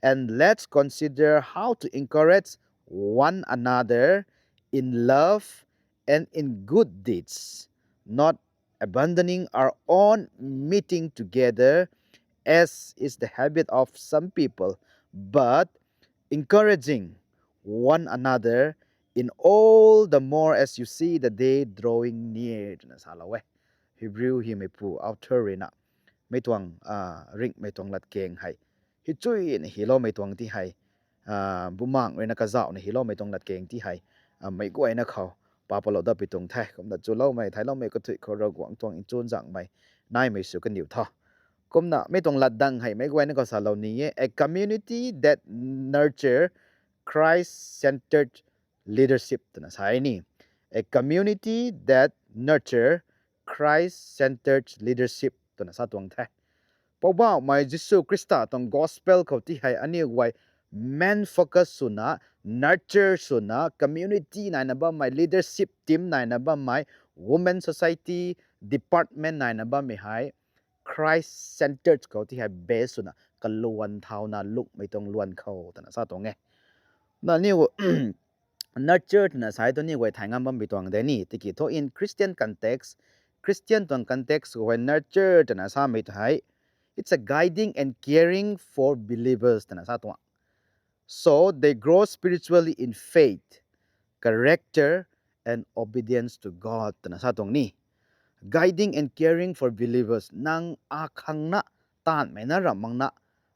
and let's consider how to encourage one another in love and in good deeds, not abandoning our own meeting together, as is the habit of some people, but encouraging one another, in all the more as you see the day drawing near, twna salou e. Hebrew hymeipu author ruina mei tuang, ah, ringhmei tuang latkaeng hei, hi chuina hiloumei tuang ti hei, ah, bumaeng ruina kazauhna hiloumei tuang latkaeng ti hei, ah, meic guayna khou pa palou dat pi tuang the. Kumna chuloumei thailoumei kathuic khou Ravguangc tuang nchunzanghmei naimei sw kandiu tho. Kumna mei tuang latdang hei meic guayna khou salou ni e, a community that nurture Christ-centered leadership twna sa e ni. A community that nurture Christ-centered leadership twna sa tuang the. Poubauhmei Jisu Khrista tuang gospel khou ti hei aniu guay main focus swna, nurture swna, community naina bammei, leadership team naina bammei, women society department naina bammei hei Christ centered khou ti hei base swna kaluan thauna lungmei tuang luan khou twna sa tuang e. Na aniu nurture twna sa e thu aniu guay thay ngam bam pi tuang de ni. Tiki thu in Christian context, Christian tuang context khou hei nurture twna samei tu hei, it's a guiding and caring for believers twna sa tuang. So they grow spiritually in faith, character, and obedience to God twna sa tuang ni. Guiding and caring for believers. Nang akhang na, taanvmei na ramh mak na,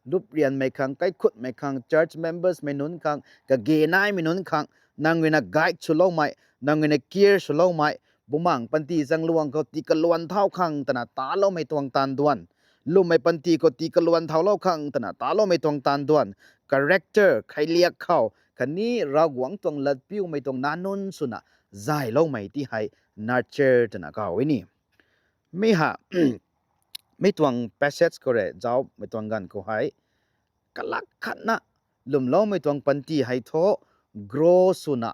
luprianmei khang, kaikhutmei khang, church members mei nunc khang, kage naimei nunc khang, nang ruina guide swloumei, nang ruina care swloumei, bumaeng panty zangluang khou tii kaluan thau khang twna taloumei tuang taanv duan, lwmmei panty khou tii kaluan thaulou khang twna taloumei tuang taanv duan, character, kheiliak khou, khatni Ravguangc tuang latpiumei tuang nac nunc swna zayloumei ti hei nurture twna kaw e ni. Mi ha, mi tuang passage khou rui zauhmei tuang ganv khou hei, kalak khatna lwmloumei tuang panty hei thu grow swna,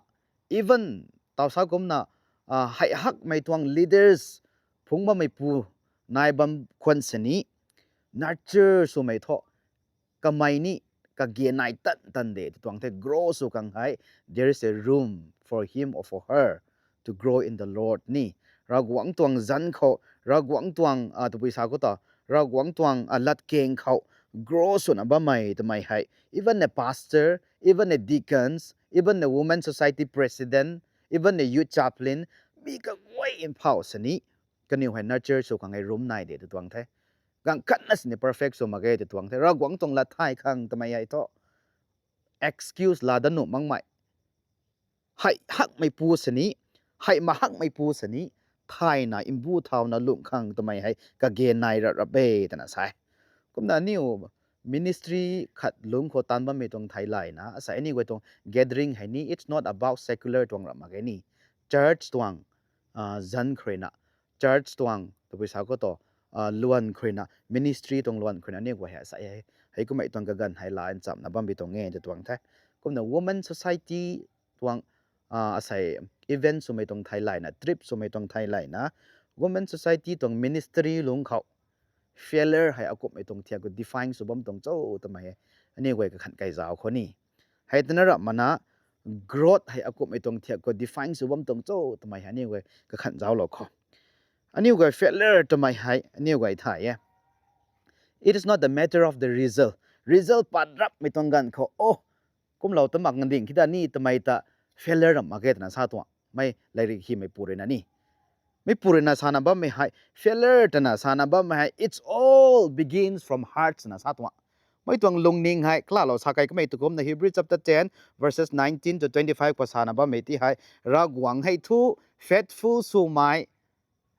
even taw sa kumna, ah, hei hakmei tuang leaders phungc bammeipu nai bam khwan sini, nurture swmei thu kamei ni kage nai tan tan de tw tuang the. Grow sw khang hei, there is a room for him or for her to grow in the Lord ni. Ravguangc tuang zanc khou, Ravguangc tuang, ah, tabui sa khou ta, Ravguangc tuang, ah, latkaeng khou grow swna bammei twmei hei, even a pastor, even a deacons, even a women society president, even a youth chaplain, mi kaguay mphau sini, kaniw hei nurture sw khang hei room nai de tw tuang the. Gaanv khatna sini perfect sw mak ge tw tuang the. Ravguangc tuang lat thay khang twmei hei thu excuse la dat nuh makmei, hei hakmeipu sini, hei ma hakmeipu sini thayna mbu thauna lung khang twmei hei kage nai rap rap e twna sa e. Kumna aniu ministry khat lungc khou taanv bammei tuang thei layna, asei aniu guay tuang gathering hei ni, it's not about secular tuang ram mak ge ni. Church tuang, ah, zanc khou ruina, church tuang tabui sa khou ta, ah, luan khou ruina, ministry tuang luan khou ruina aniu guay hei asei hei, hei kummei tuang kaganv hei la nchamna bam bi tuang e tw tuang the. Kumna women society tuang, ah, asei event swmei tuang thei layna, trip swmei tuang thei layna, women society tuang ministry lungc khou failure hei akumhmei tuang thiak khou define sw bam tuang cho twmei hei aniu guay kakhan kai zauc khou ni. Hei twna ramh mana growth hei akumhmei tuang thiak khou define sw bam tuang cho twmei hei aniu guay kakhan zauclou khou. Aniu guay failure twmei hei aniu guay thay e. It is not the matter of the result. Result pat rapmei tuang ganv khou, oh, kumlou ta mak ngading khita ni twmei ta failure ramh mak ge twna sa tuang. Mei lairik hymeipu ruina ni. Meipu ruina sana bammei hei, failure twna sana bammei hei, it's all begins from hearts na sa tuang. Mei tuang lungning hei, kalalou sa kai kamei tu kumna Hebrew chapter ten, verses nineteen to twenty-five khou sana bammei ti hei, Ravguangc hei thu faithful swmei,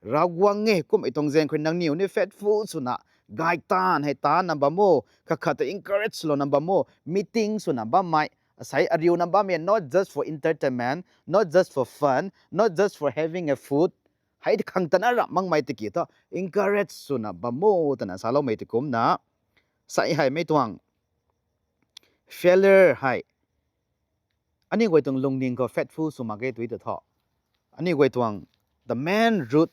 Ravguangc e, kummei tuang zaeng khou nangniw ni faithful swna, gay taanv hei taanna bam o, kakhat ta encourage swlouna bam o, meeting swna bammei, asei ariuna bammei, not just for entertainment, not just for fun, not just for having a food, hei khang tana ramh makmei tiki thu, encourage swna bam o, twna saloumei ti kumna, sei hei mei tuang failure hei, aniu guay tuang lungning khou faithful sw mak ge tui ta thu. Aniu guay tuang the main root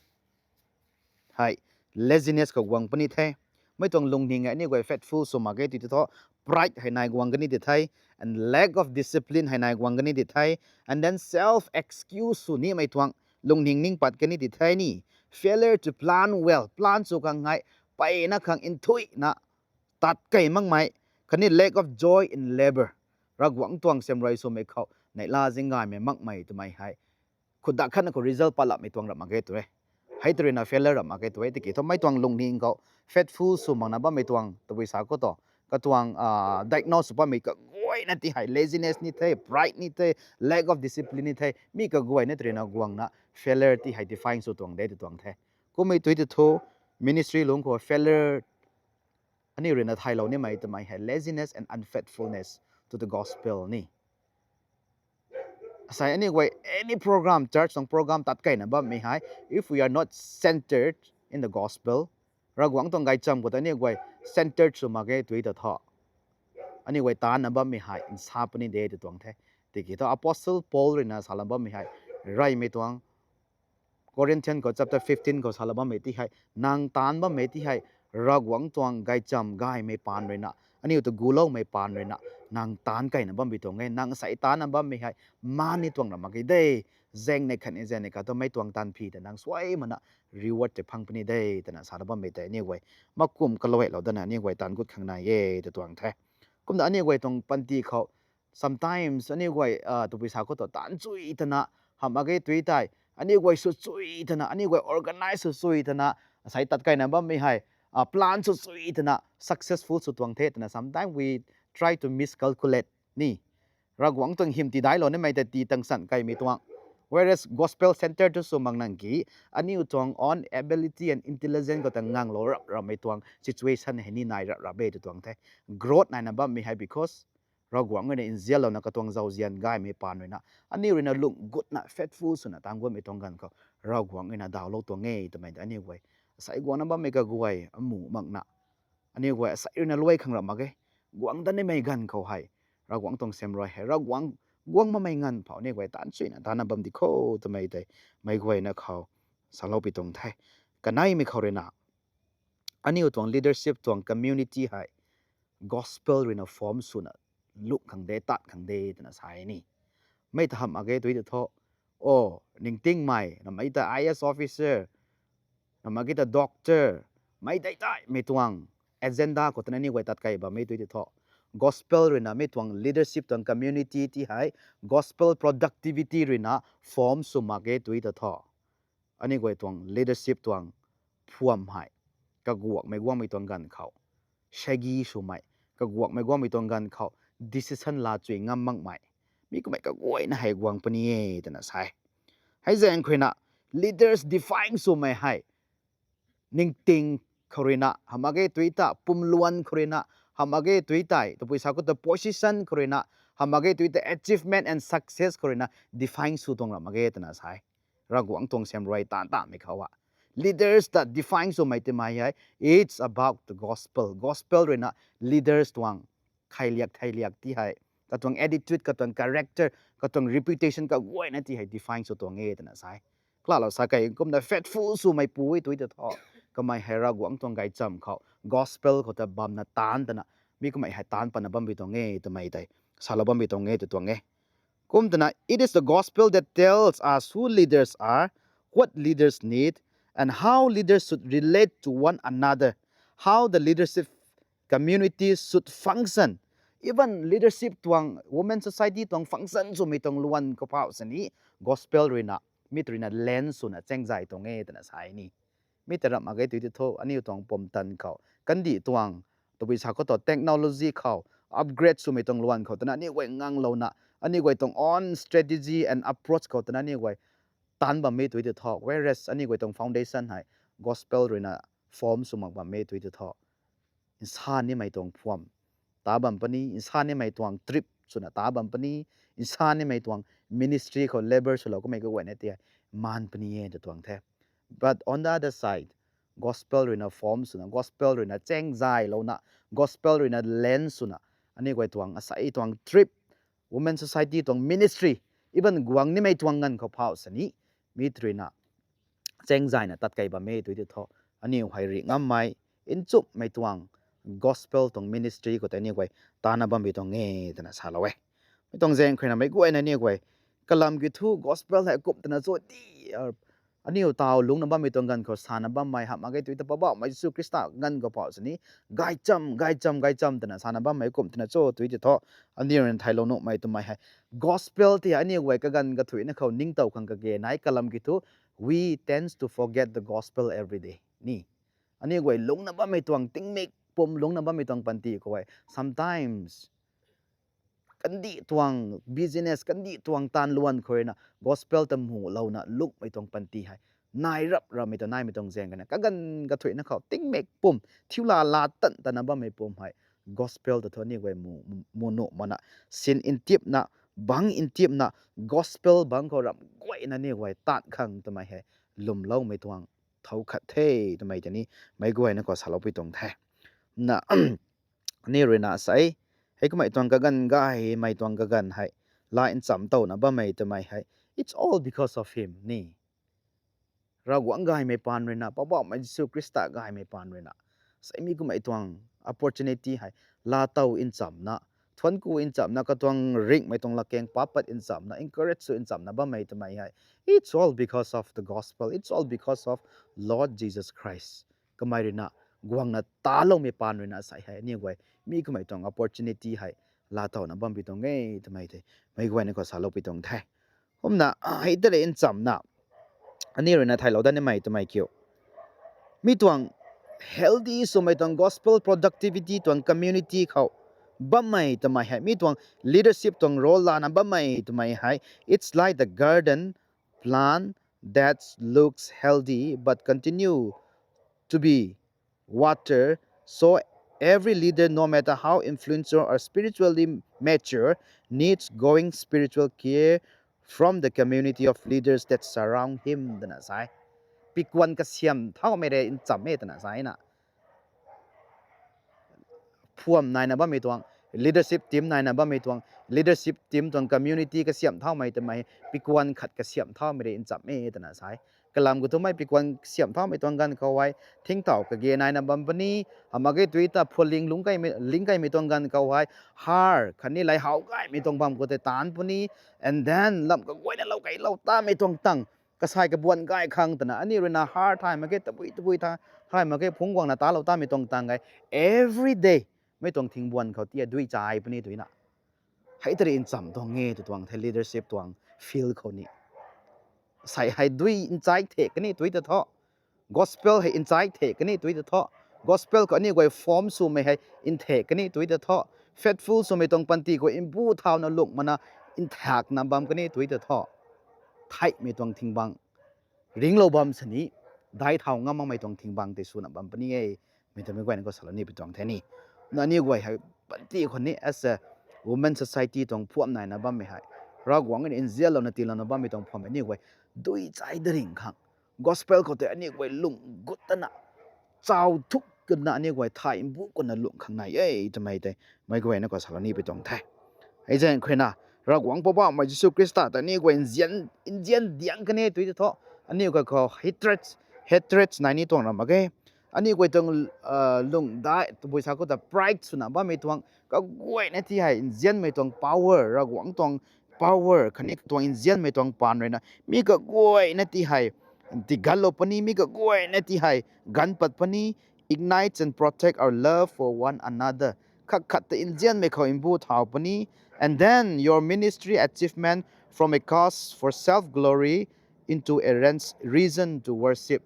hei laziness khou guang puni the. Mei tuang lungning hei aniu guay faithful sw mak ge tui ta thu. Pride hei nai guang kani ti the. And lack of discipline hei nai guang kani ti the. And then self excuse sw nimei tuang lungning ning pat kani ti the ni. Failure to plan well. Plan sw khang hei, peyna khang nthuihna tat kei makmei, khatni lack of joy in labour. Ravguangc tuang siamruai swmei khou neihla zinggaymei makmei twmei hei, khutdak khatna khou result pat lapmei tuang ramh mak ge tu e. Hei tu ruina failure ramh mak ge tu e, tiki thu mei tuang lungning khou faithful sw makna bammei tuang tabui sa khou tu, katuang, ah, diagnose sw bammei kaguayna ti hei laziness ni the, pride ni the, lack of discipline ni the, mi kaguayna tu ruina guangna failure ti hei define sw tuang de tu tuang the. Kummei tui ta thu, ministry lungc khou failure aniu ruina thaylou nimei twmei hei laziness and unfaithfulness to the gospel ni. Asei aniu guay any program, church tuang program tat keyna bammei hei, if we are not centered in the gospel, Ravguangc tuang gaychamv khou ta aniu guay centered sw mak ge tui ta thu, aniu guay taanna bammei hei nsa puni de tu tuang the. Tiki thu Apostle Paul ruina salou bammei hei, reymei tuang Corinthian khou chapter fifteen khou salou bammei ti hei, nang taanc bammei ti hei, Ravguangc tuang gaychamv gaymei paan ruina, aniu ta guloumei paan ruina, nang taanc keyna bambi tuang e, nang sei taanna bammei hei, maan ni tuang ra mak ge de, zaeng nei khatni zaeng nei khat tu mei tuang taanv phi ta nang suai mana reward tei phang puni de, twna salou bammei tei aniu guay makum kaluailou dana aniu guay taanv gut khang nai e, tu tuang the. Kumna aniu guay tuang panty khou, sometimes aniu guay, ah, tabui sa khou tu taanc chui tana, hamh mak ge tui tei, aniu guay sw chui tana, aniu guay organize sw chui tana, asei tat keyna bammei hei, ah, plan sw chui tana, successful sw tuang the twna, sometimes we try to miscalculate ni. Ravguangc tuang hym tidailou nimei tei tii tangsan keymei tuang. Whereas gospel centered tu sw mak nang ki, aniu tuang own ability and intelligence khou ta nganglou rap rapmei tuang situation hei ni nai rap rap e tu tuang the. Growth naina bammei hei because Ravguangc ruina nzianlouna katuang zauzian gaymei paan ruina, aniu ruina lung gutna faithful swna taanc gutmei tuang ganv khou, Ravguangc ruina dawlou tuang e twmei ta aniu guay, asei guangna bammei kaguay amu makna, aniu guay asei ruina luai khang rap mak ge. Guang dat nimei ganv khou hei, Ravguangc tuang siamruai hei, Ravguangc guang makmei nganv phou aniu guay taanc chuina taanna bam di kho twmei tei, meic guayna khou saloupui tuang the. Kaneimei khou ruina, aniu tuang leadership tuang community hei gospel ruina form swna lung khang de, tat khang de twna sa e ni. Mei ta hamh mak ge tui ta thu, o, ningtingmei, namei ta I A S officer, namei ta doctor, mei dei daimei tuang agenda khou tana aniu guay tat key bammei tui ta thu, gospel ruina mei tuang leadership tuang community ti hei gospel productivity ruina form sw mak ge tui ta thu, aniu guay tuang leadership tuang phuam hei kaguakmei guangmei tuang ganv khou, shaggy swmei, kaguakmei guangmei tuang ganv khou decision laa chui ngam makmei, mi kummei kaguayna hei guang puni e twna sa e. Hei zaeng khou ruina leaders define swmei hei ningting khou ruina, hamh mak ge tui ta pumluan khou ruina, hamh mak ge tui tei tabui sa khou ta position khou ruina, hamh mak ge tui ta achievement and success khou ruina define sw tuang ra mak ge twna sa e. Ravguangc tuang siamruai taanc tamei khou a, leaders ta define swmei twmei hei, it's about the gospel. Gospel ruina leaders tuang khailiak theiliak ti hei katuang attitude, katuang character, katuang reputation kaguayna ti hei define sw tuang e twna sa e. Kalalou sa kei kumna faithful swmei pu e tui ta thu, kamei hei Ravguangc tuang gaychamv khou, gospel khou ta bamna taanc tana, mi kamei hei taanc pana bam bi tuang e twmei tei salou bam bi tuang e tw tuang e. Kum tana, it is the gospel that tells us who leaders are, what leaders need, and how leaders should relate to one another, how the leadership community should function. Even leadership tuang, women society tuang function swmei tuang luan khou phau sini, gospel ruina, mi ruina lens swna chengzay tuang e twna sa e ni. Mi ta ramh mak ge tui ti thu, aniu tuang pumtan khou, kandih tuang, tabui sa khou tu technology khou, upgrade swmei tuang luan khou twna aniu guay nganglouna, aniu guay tuang own strategy and approach khou twna aniu guay taanc bammei tui ti thu, whereas aniu guay tuang foundation hei gospel ruina form sw mak bammei tui ti thu, nsa nimei tuang phuam ta bam puni, nsa nimei tuang trip swna ta bam puni, nsa nimei tuang ministry khou labour swlou kamei kaguayna ti hei maan puni e tw tuang the. But on the other side, gospel ruina form swna, gospel ruina chengzaylouna, gospel ruina lens swna, aniu guay tuang asei tuang trip, women society tuang ministry, even guang nimei tuang ganv khou phau sini, mi ruina chengzayna tat kei bam e tui ti thu, aniu hei ri ngammei, nchumhmei tuang gospel tuang ministry khou tei aniu guay taanna bam bi tuang e twna salou e. Mi tuang zaeng khuina meic guayna aniu guay kalam kiu thu gospel hei kum twna cho ti, aniu taw lungcna bammei tuang ganv khou sana bammei hamh mak ge tui ta Poubauhmei Jisu Khrista ganv khou phau sini, gaychamv, gaychamv, gaychamv twna sana bammei kum twna cho tui ti thu, aniu ruina thailou nuhmei twmei hei, gospel ti aniu guay kaganv kathuicna khou ningtow khang kage nai kalam kiu thu, we tends to forget the gospel every day ni. Aniu guay lungcna bammei tuang tingmik pum lungcna bammei tuang panty khou hei sometimes kandih tuang business, kandih tuang taanv luan khou ruina gospel ta mulouna lungcmei tuang panty hei nai rap ramei ta naimei tuang zaeng khuina kaganv kathuicna khou tingmik pum, thiu la la tan tana bammei pum hei gospel ta thu aniu guay mu, mu nuh mana, sin ntipna, bangc ntipna, gospel bangc khou ramh guayna aniu guay taanc khang twmei hei lwmloumei tuang thow khat the twmei tei ni meic guayna khou saloupui tuang the. Na, aniu ruina sa e, hei kummei tuang kaganv gaymei tuang kaganv hei la nchamc towna bammei twmei hei, it's all because of him ni. Ravguangc gaymei paan ruina, Poubauhmei Jisu Khrista gaymei paan ruina, sa e mi kummei tuang opportunity hei laatow nchamcna, thuancku nchamcna, katuang ringhmei tuang latkaeng papat nchamcna, encourage sw nchamcna bammei twmei hei, it's all because of the gospel, it's all because of Lord Jesus Christ. Kamei ruina guangna taloumei paan ruina sa e hei aniu guay mi kummei tuang opportunity hei laatowna bam pi tuang e twmei tei meic guayna khou saloupui tuang the. Kumna hei tei rui nchamcna aniu ruina thailou dat nimei twmei kiu, mi tuang healthy swmei tuang gospel productivity tuang community khou bammei twmei hei, mi tuang leadership tuang role lana bammei twmei hei, it's like the garden plant that looks healthy but continue to be water. So every leader, no matter how influential or spiritually mature, needs growing spiritual care from the community of leaders that surround him twna sa e. Pikuan kasiam thaumei rui nchamc e twna sa e na. Phuam naina bammei tuang, leadership team naina bammei tuang, leadership team tuang community kasiam thaumei twmei, pikuan khat kasiam thaumei rui nchamc e twna sa e. Kalam khou thu mei pikuan kasiam thaumei tuang ganv khou hei, thingtauh kage naina bam puni, hamh mak ge tui ta phualing lungc kaimei, ling kaimei tuang ganv khou hei, har khatni lay how gaymei tuang bam khou tei taanc puni, and then lam kaguayna lou keylou tamei tuang tang, kasai kabuan gay khang twna aniu ruina har thay mak ge, tabui tabui tha, thay mak ge, phungc guangna talou tamei tuang tang e, every day mei tuang thingbuan khou tia dui chai puni twna, hei tei rui nchamc tuang e tw tuang the leadership tuang field khou ni. Sei hei dui nchai the kani tui ta thu, gospel hei nchai the kani tui ta thu, gospel khou aniu guay form swmei hei nthe kani tui ta thu, faithful swmei tuang panty khou mbu thauna lungc mana nthakna bam kani tui ta thu, theihmei tuang thing bang ringlou bam sini, dai thau ngam makmei tuang thing bang tei swna bam puni e. Mi ta meic guayna khou salou ni pi tuang the ni. Na aniu guay hei panty khou ni as a women society tuang phuam naina bammei hei, Ravguangc rui nzianlouna tiilouna bammei tuang phuammei aniu guay dui chai daring khang, gospel khou tei aniu guay lung gut tana, chau thuk kuna aniu guay thay mbu kuna lung khang nai e twmei tei meic guayna khou salou ni pi tuang the. Hei zaeng khou na, Ravguangc Poubauhmei Jisu Khrista ta aniu guay nzian, nzian diang kan e tui tei thu, aniu guay khou hatred, hatred nai ni tuang ra mak ge. Aniu guay tuang, uh, lungdai, tabui sa khou ta pride swna bammei tuang, kaguayna ti hei nzianmei tuang power, Ravguangc tuang power, khatni katuang nzianmei tuang paan rui na, mi kaguayna ti hei, tigatlou puni, mi kaguayna ti hei, ganv pat puni, ignites and protect our love for one another. Khat khat ta nzianmei khou mbu thau puni, and then your ministry achievement from a cause for self-glory into a ren-, reason to worship.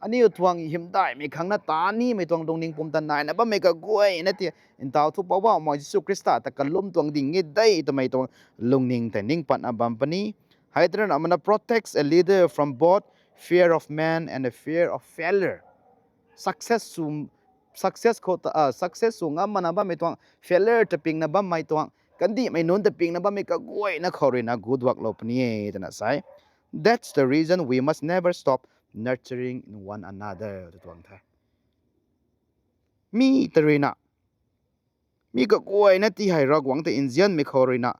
Aniu tuang hymdaihmei khang na ta nimei tuang lungning pumtan naina bammei kaguayna ti, ntau thu Poubauhmei Jisu Khrista ta kalum tuang ding e de twmei tuang lungning tei ning patna bam puni. Hei tei rui na mana protects a leader from both fear of man and a fear of failure. Success sw, success khou ta, ah, success sw ngam mana bammei tuang, failure ta pingna bammei tuang, kandihmei nunc ta pingna bammei kaguayna khou rui na guduaklou puni e twna sa e. That's the reason we must never stop nurturing in one another tw tuang the. Mi ta rui na, mi kaguayna ti hei Ravguangc ta nzianmei khou rui na,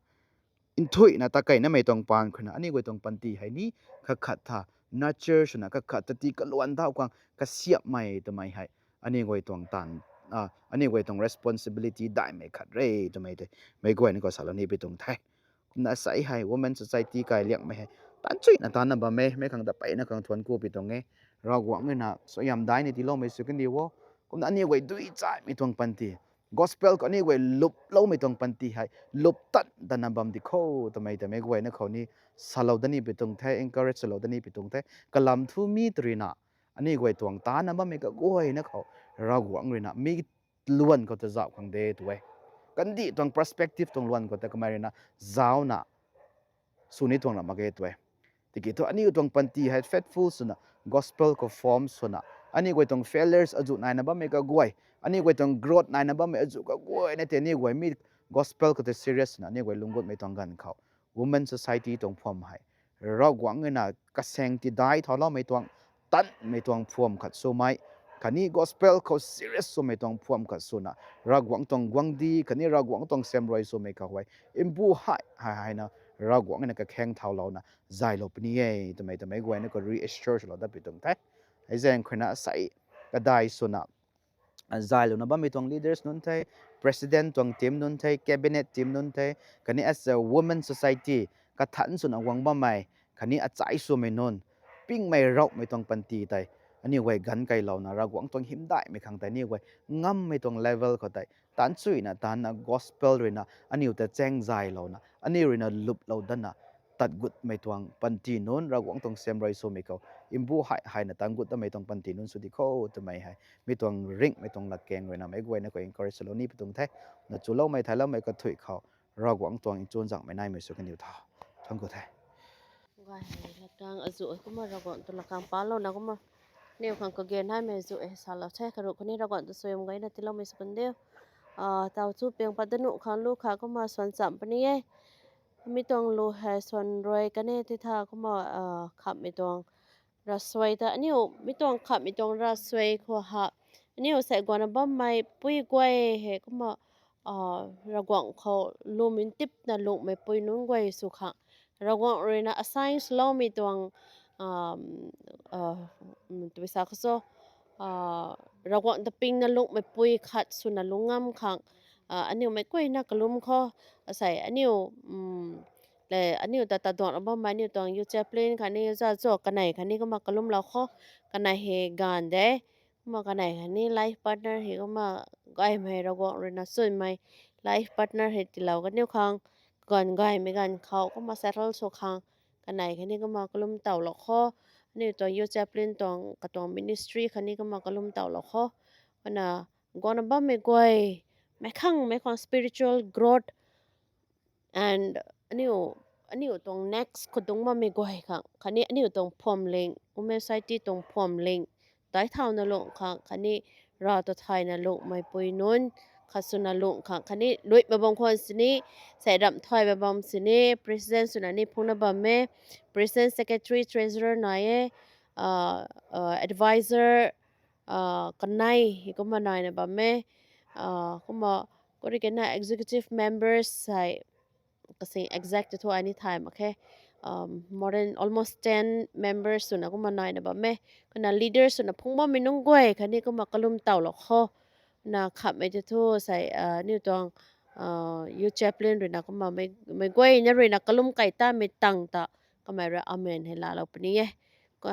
nthuihna ta kainamei tuang paan khou na, aniu guay tuang panty hei ni, khat khat ta, nurture swna khat khat ta ti kaluan thau khang kasiamhmei twmei hei, aniu guay tuang taanv, ah, aniu guay tuang responsibility daihmei khat re twmei tei, meic guayna khou salou ni pi tuang the. Kumna sei hei women society kai liangmei hei, taanv chuina taanna bam e, mei khang ta peyna khang thuanc ku pi tuang e. Ravguangc rui na suaihiam dai ni tiiloumei sw kan di o. Kumna aniu guay dui chaimei tuang panty, gospel khou aniu guay luploumei tuang panty hei, lup tan tana bam di kho twmei ta meic guayna khou ni salou da ni pi tuang the, encourage swlou da ni pi tuang the. Kalam thu mi ta rui na, aniu guay tuang taanna bammei kaguayna khou, Ravguangc rui na mi luan khou ta zauh khang de tw e. Kandih tuang perspective tuang luan khou ta kamei rui na zauhna sw ni tuang ra mak ge tw e. Tiki thu aniu tuang panty hei faithful swna, gospel khou form swna, aniu guay tuang failures azuh naina bammei kaguay, aniu guay tuang growth naina bammei azuh kaguayna tei aniu guay mi gospel khou ta serious swna aniu guay lungc gutmei tuang ganv khou, women society tuang phuam hei, Ravguangc rui na kasaeng tidai thauloumei tuang, tanmei tuang phuam khat swmei, khatni gospel khou serious swmei tuang phuam khat swna, Ravguangc tuang guangcdic khatni Ravguangc tuang siamruai swmei khou hei, mbu hei hei hei na, Ravguangc rui na kakhaeng thaulouna zaylou puni e twmei ta meic guayna khou reassure swlou dat pi tuang the. Hei zaeng khou na sei kadai swna, zaylouna bammei tuang leaders nunc the, president tuang team nunc the, cabinet team nunc the, khatni as a women society, kathanc swna guang bammei, khatni achai swmei nunc, pingmei rouhmei tuang panty tei, aniu guay ganv kailouna Ravguangc tuang hymdaihmei khang tei aniu guay ngammei tuang level khou tei, taanv chuina taanna gospel rui na aniu ta chaeng zaylouna, aniu rui na luplou datna, tat gutmei tuang panty nunc, Ravguangc tuang siamruai swmei khou, mbu hei hei na tan gut datmei tuang panty nunc sw di kho twmei hei, mi tuang ringhmei tuang latkaeng rui na meic guayna khou encourage swlou ni pi tuang the. Na chuloumei thailoumei kathuic khou, Ravguangc tuang nchun zangmei naimei sw kaniw tha. Thuanc ku the. Gay hei latkaeng azuh kumna Ravguangc tuang latkaeng palouna kumna, aniu khang kage naimei azuh e salou the, karuh khatni Ravguangc ta suaihiam gayna tiiloumei sw kan diu. Ah, tau chu piang pat da nuh khang lu kha kumna swan cham puni e. Mi tuang lu hei swan rui kan e ti tha kumna, ah, khamhmei tuang ravsuai ta aniu, mi tuang khamhmei tuang ravsuai khou ha, aniu sei guangna bammei pui guay hei kumna, ah, Ravguangc khou lwm ntipna lunghmei pui nunc guay sw khang, Ravguangc rui na assign swloumei tuang, um, uh, um, tabui sa khou cho, ah, Ravguangc ta pingna lunghmei pui khat swna lungc ngam khang, ah, aniu meic guayna kalum khou, asei aniu, um, le aniu ta taduanglou bammei aniu tuang youth chaplain khatni youth chacho kanei khatni kumna kalumlou khou, kanei hei gaanv de, kumna kanei khatni life partner hei kumna gaymei Ravguangc rui na chwnmei life partner hei tiilou kaniw khang, ganv gaymei ganv khou kumna settle sw khang, kanei khatni kumna kalum towlou khou, aniu tuang youth chaplain tuang katuang ministry khatni kumna kalum towlou khou, kumna guangna bammei guay, meic khang meic khang spiritual growth, and aniu, aniu tuang next khou dungc bammei guay khang khatni aniu tuang phuamling, women society tuang phuamling, daic thauna lungh khang khatni Rav ta thayna lunghmei pui nunc khat swna lungh khang khatni luimei bam khwan sini, sei ramh thay bam sini, president swna ni phungna bam e, president, secretary, treasurer nai e, ah, ah, advisor, ah, kanei hei kumna naina bam e, ah, kumna kuri kena executive members hei kasing exact thu ai ni thay mak khe. More than almost ten members swna kumna naina bam e. Kumna leaders swna phung bammei nunc guay khatni kumna kalum taw lou kho. Na khamhmei tei thu sei aniu tuang youth chaplain ruina kumna mei guayna ruina kalum kai tamei tang ta kamei rui amen hei laalou puni e.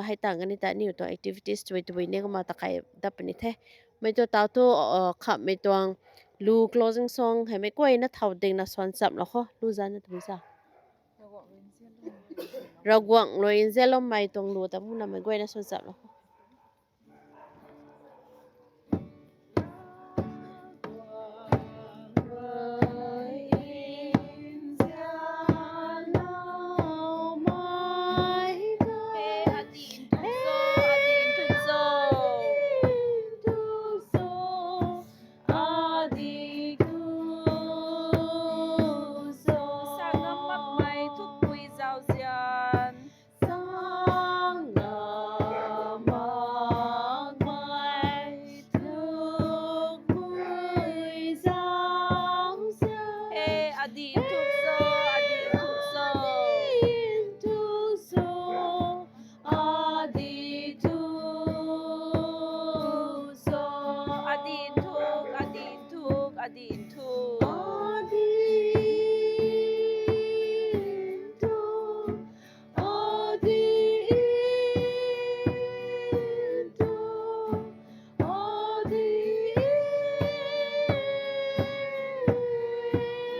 Hei tang kani ta aniu tuang activities tui tui ni kumna ta kai dat puni the. Mei tu taw thu khamhmei tuang lu closing song hei mei guayna thau dingna swan chamlou kho, lu zana tabui sa. Ravguangc rui nzianloumei tuang lu ta buna mei guayna swan chamlou kho. Sa ngam makmei thukpui zauzian. Sa ngam makmei thukpui zauzian. Adih nthuk cho, adih nthuk cho. Adih nthuk cho, adih nthuk cho. Adih nthuk, adih nthuk, adih nthuk. Adih nthuk, adih nthuk, adih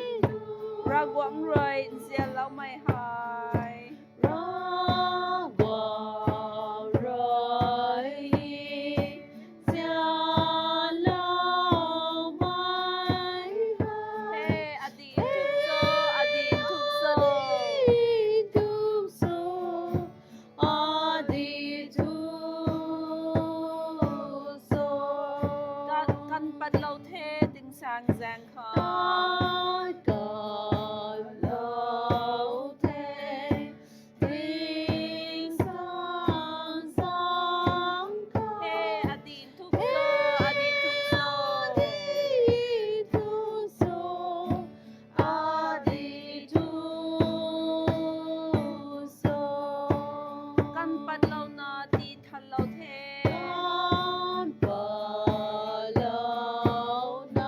nthuk. Ravguangc rui nzianloumei hei. Ravguangc rui nzianloumei hei. Adih nthuk cho, adih nthuk cho. Adih nthuk cho, adih nthuk cho. Kan, kan patlou the tingsaeng zaeng khou. Kan, kan patlou the tingsaeng zaeng khou. Adih nthuk cho, adih nthuk cho. Adih nthuk cho, adih nthuk cho. Kan patlouna tii thanlou the. Kan patlouna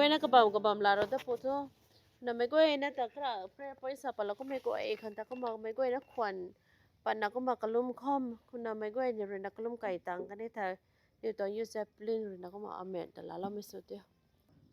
Na kabam kabam la ro ta pu thu. Na mei guay na ta kra prayer point sa pala kumhmei guay khang ta kumna mei guay na khwan patna kumna kalum kham kumna mei guay ni rui na kalum kai tang kani tha. Niw tuang U Chaplin rui na kumna amen ta laloumei sw tio.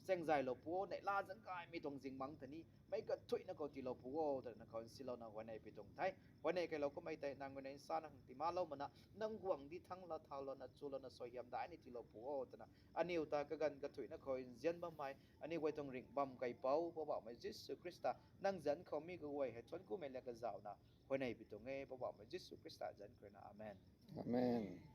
Sengzaylou pu o, neihla zangkaymei tuang zingbangc ta ni meic kathuicna khou tiilou pu o, twna khou nsilouna huayney pi tuang the. Huayney kailou kummei tei nang rui na nsana khang tiimalou mana, nang guangc di thangc la thau lana chu lana suaihiam daihni tiilou pu o, twna aniw ta kaganv kathuicna khou nzian bammei aniw guay tuang ringh bam kaipouc Poubauhmei Jisu Khrista, nang zanc khou mi kaguay hei thuanc kumei la kazauhna huayney pi tuang e, Poubauhmei Jisu Khrista zanc khou rui na. Amen. Amen.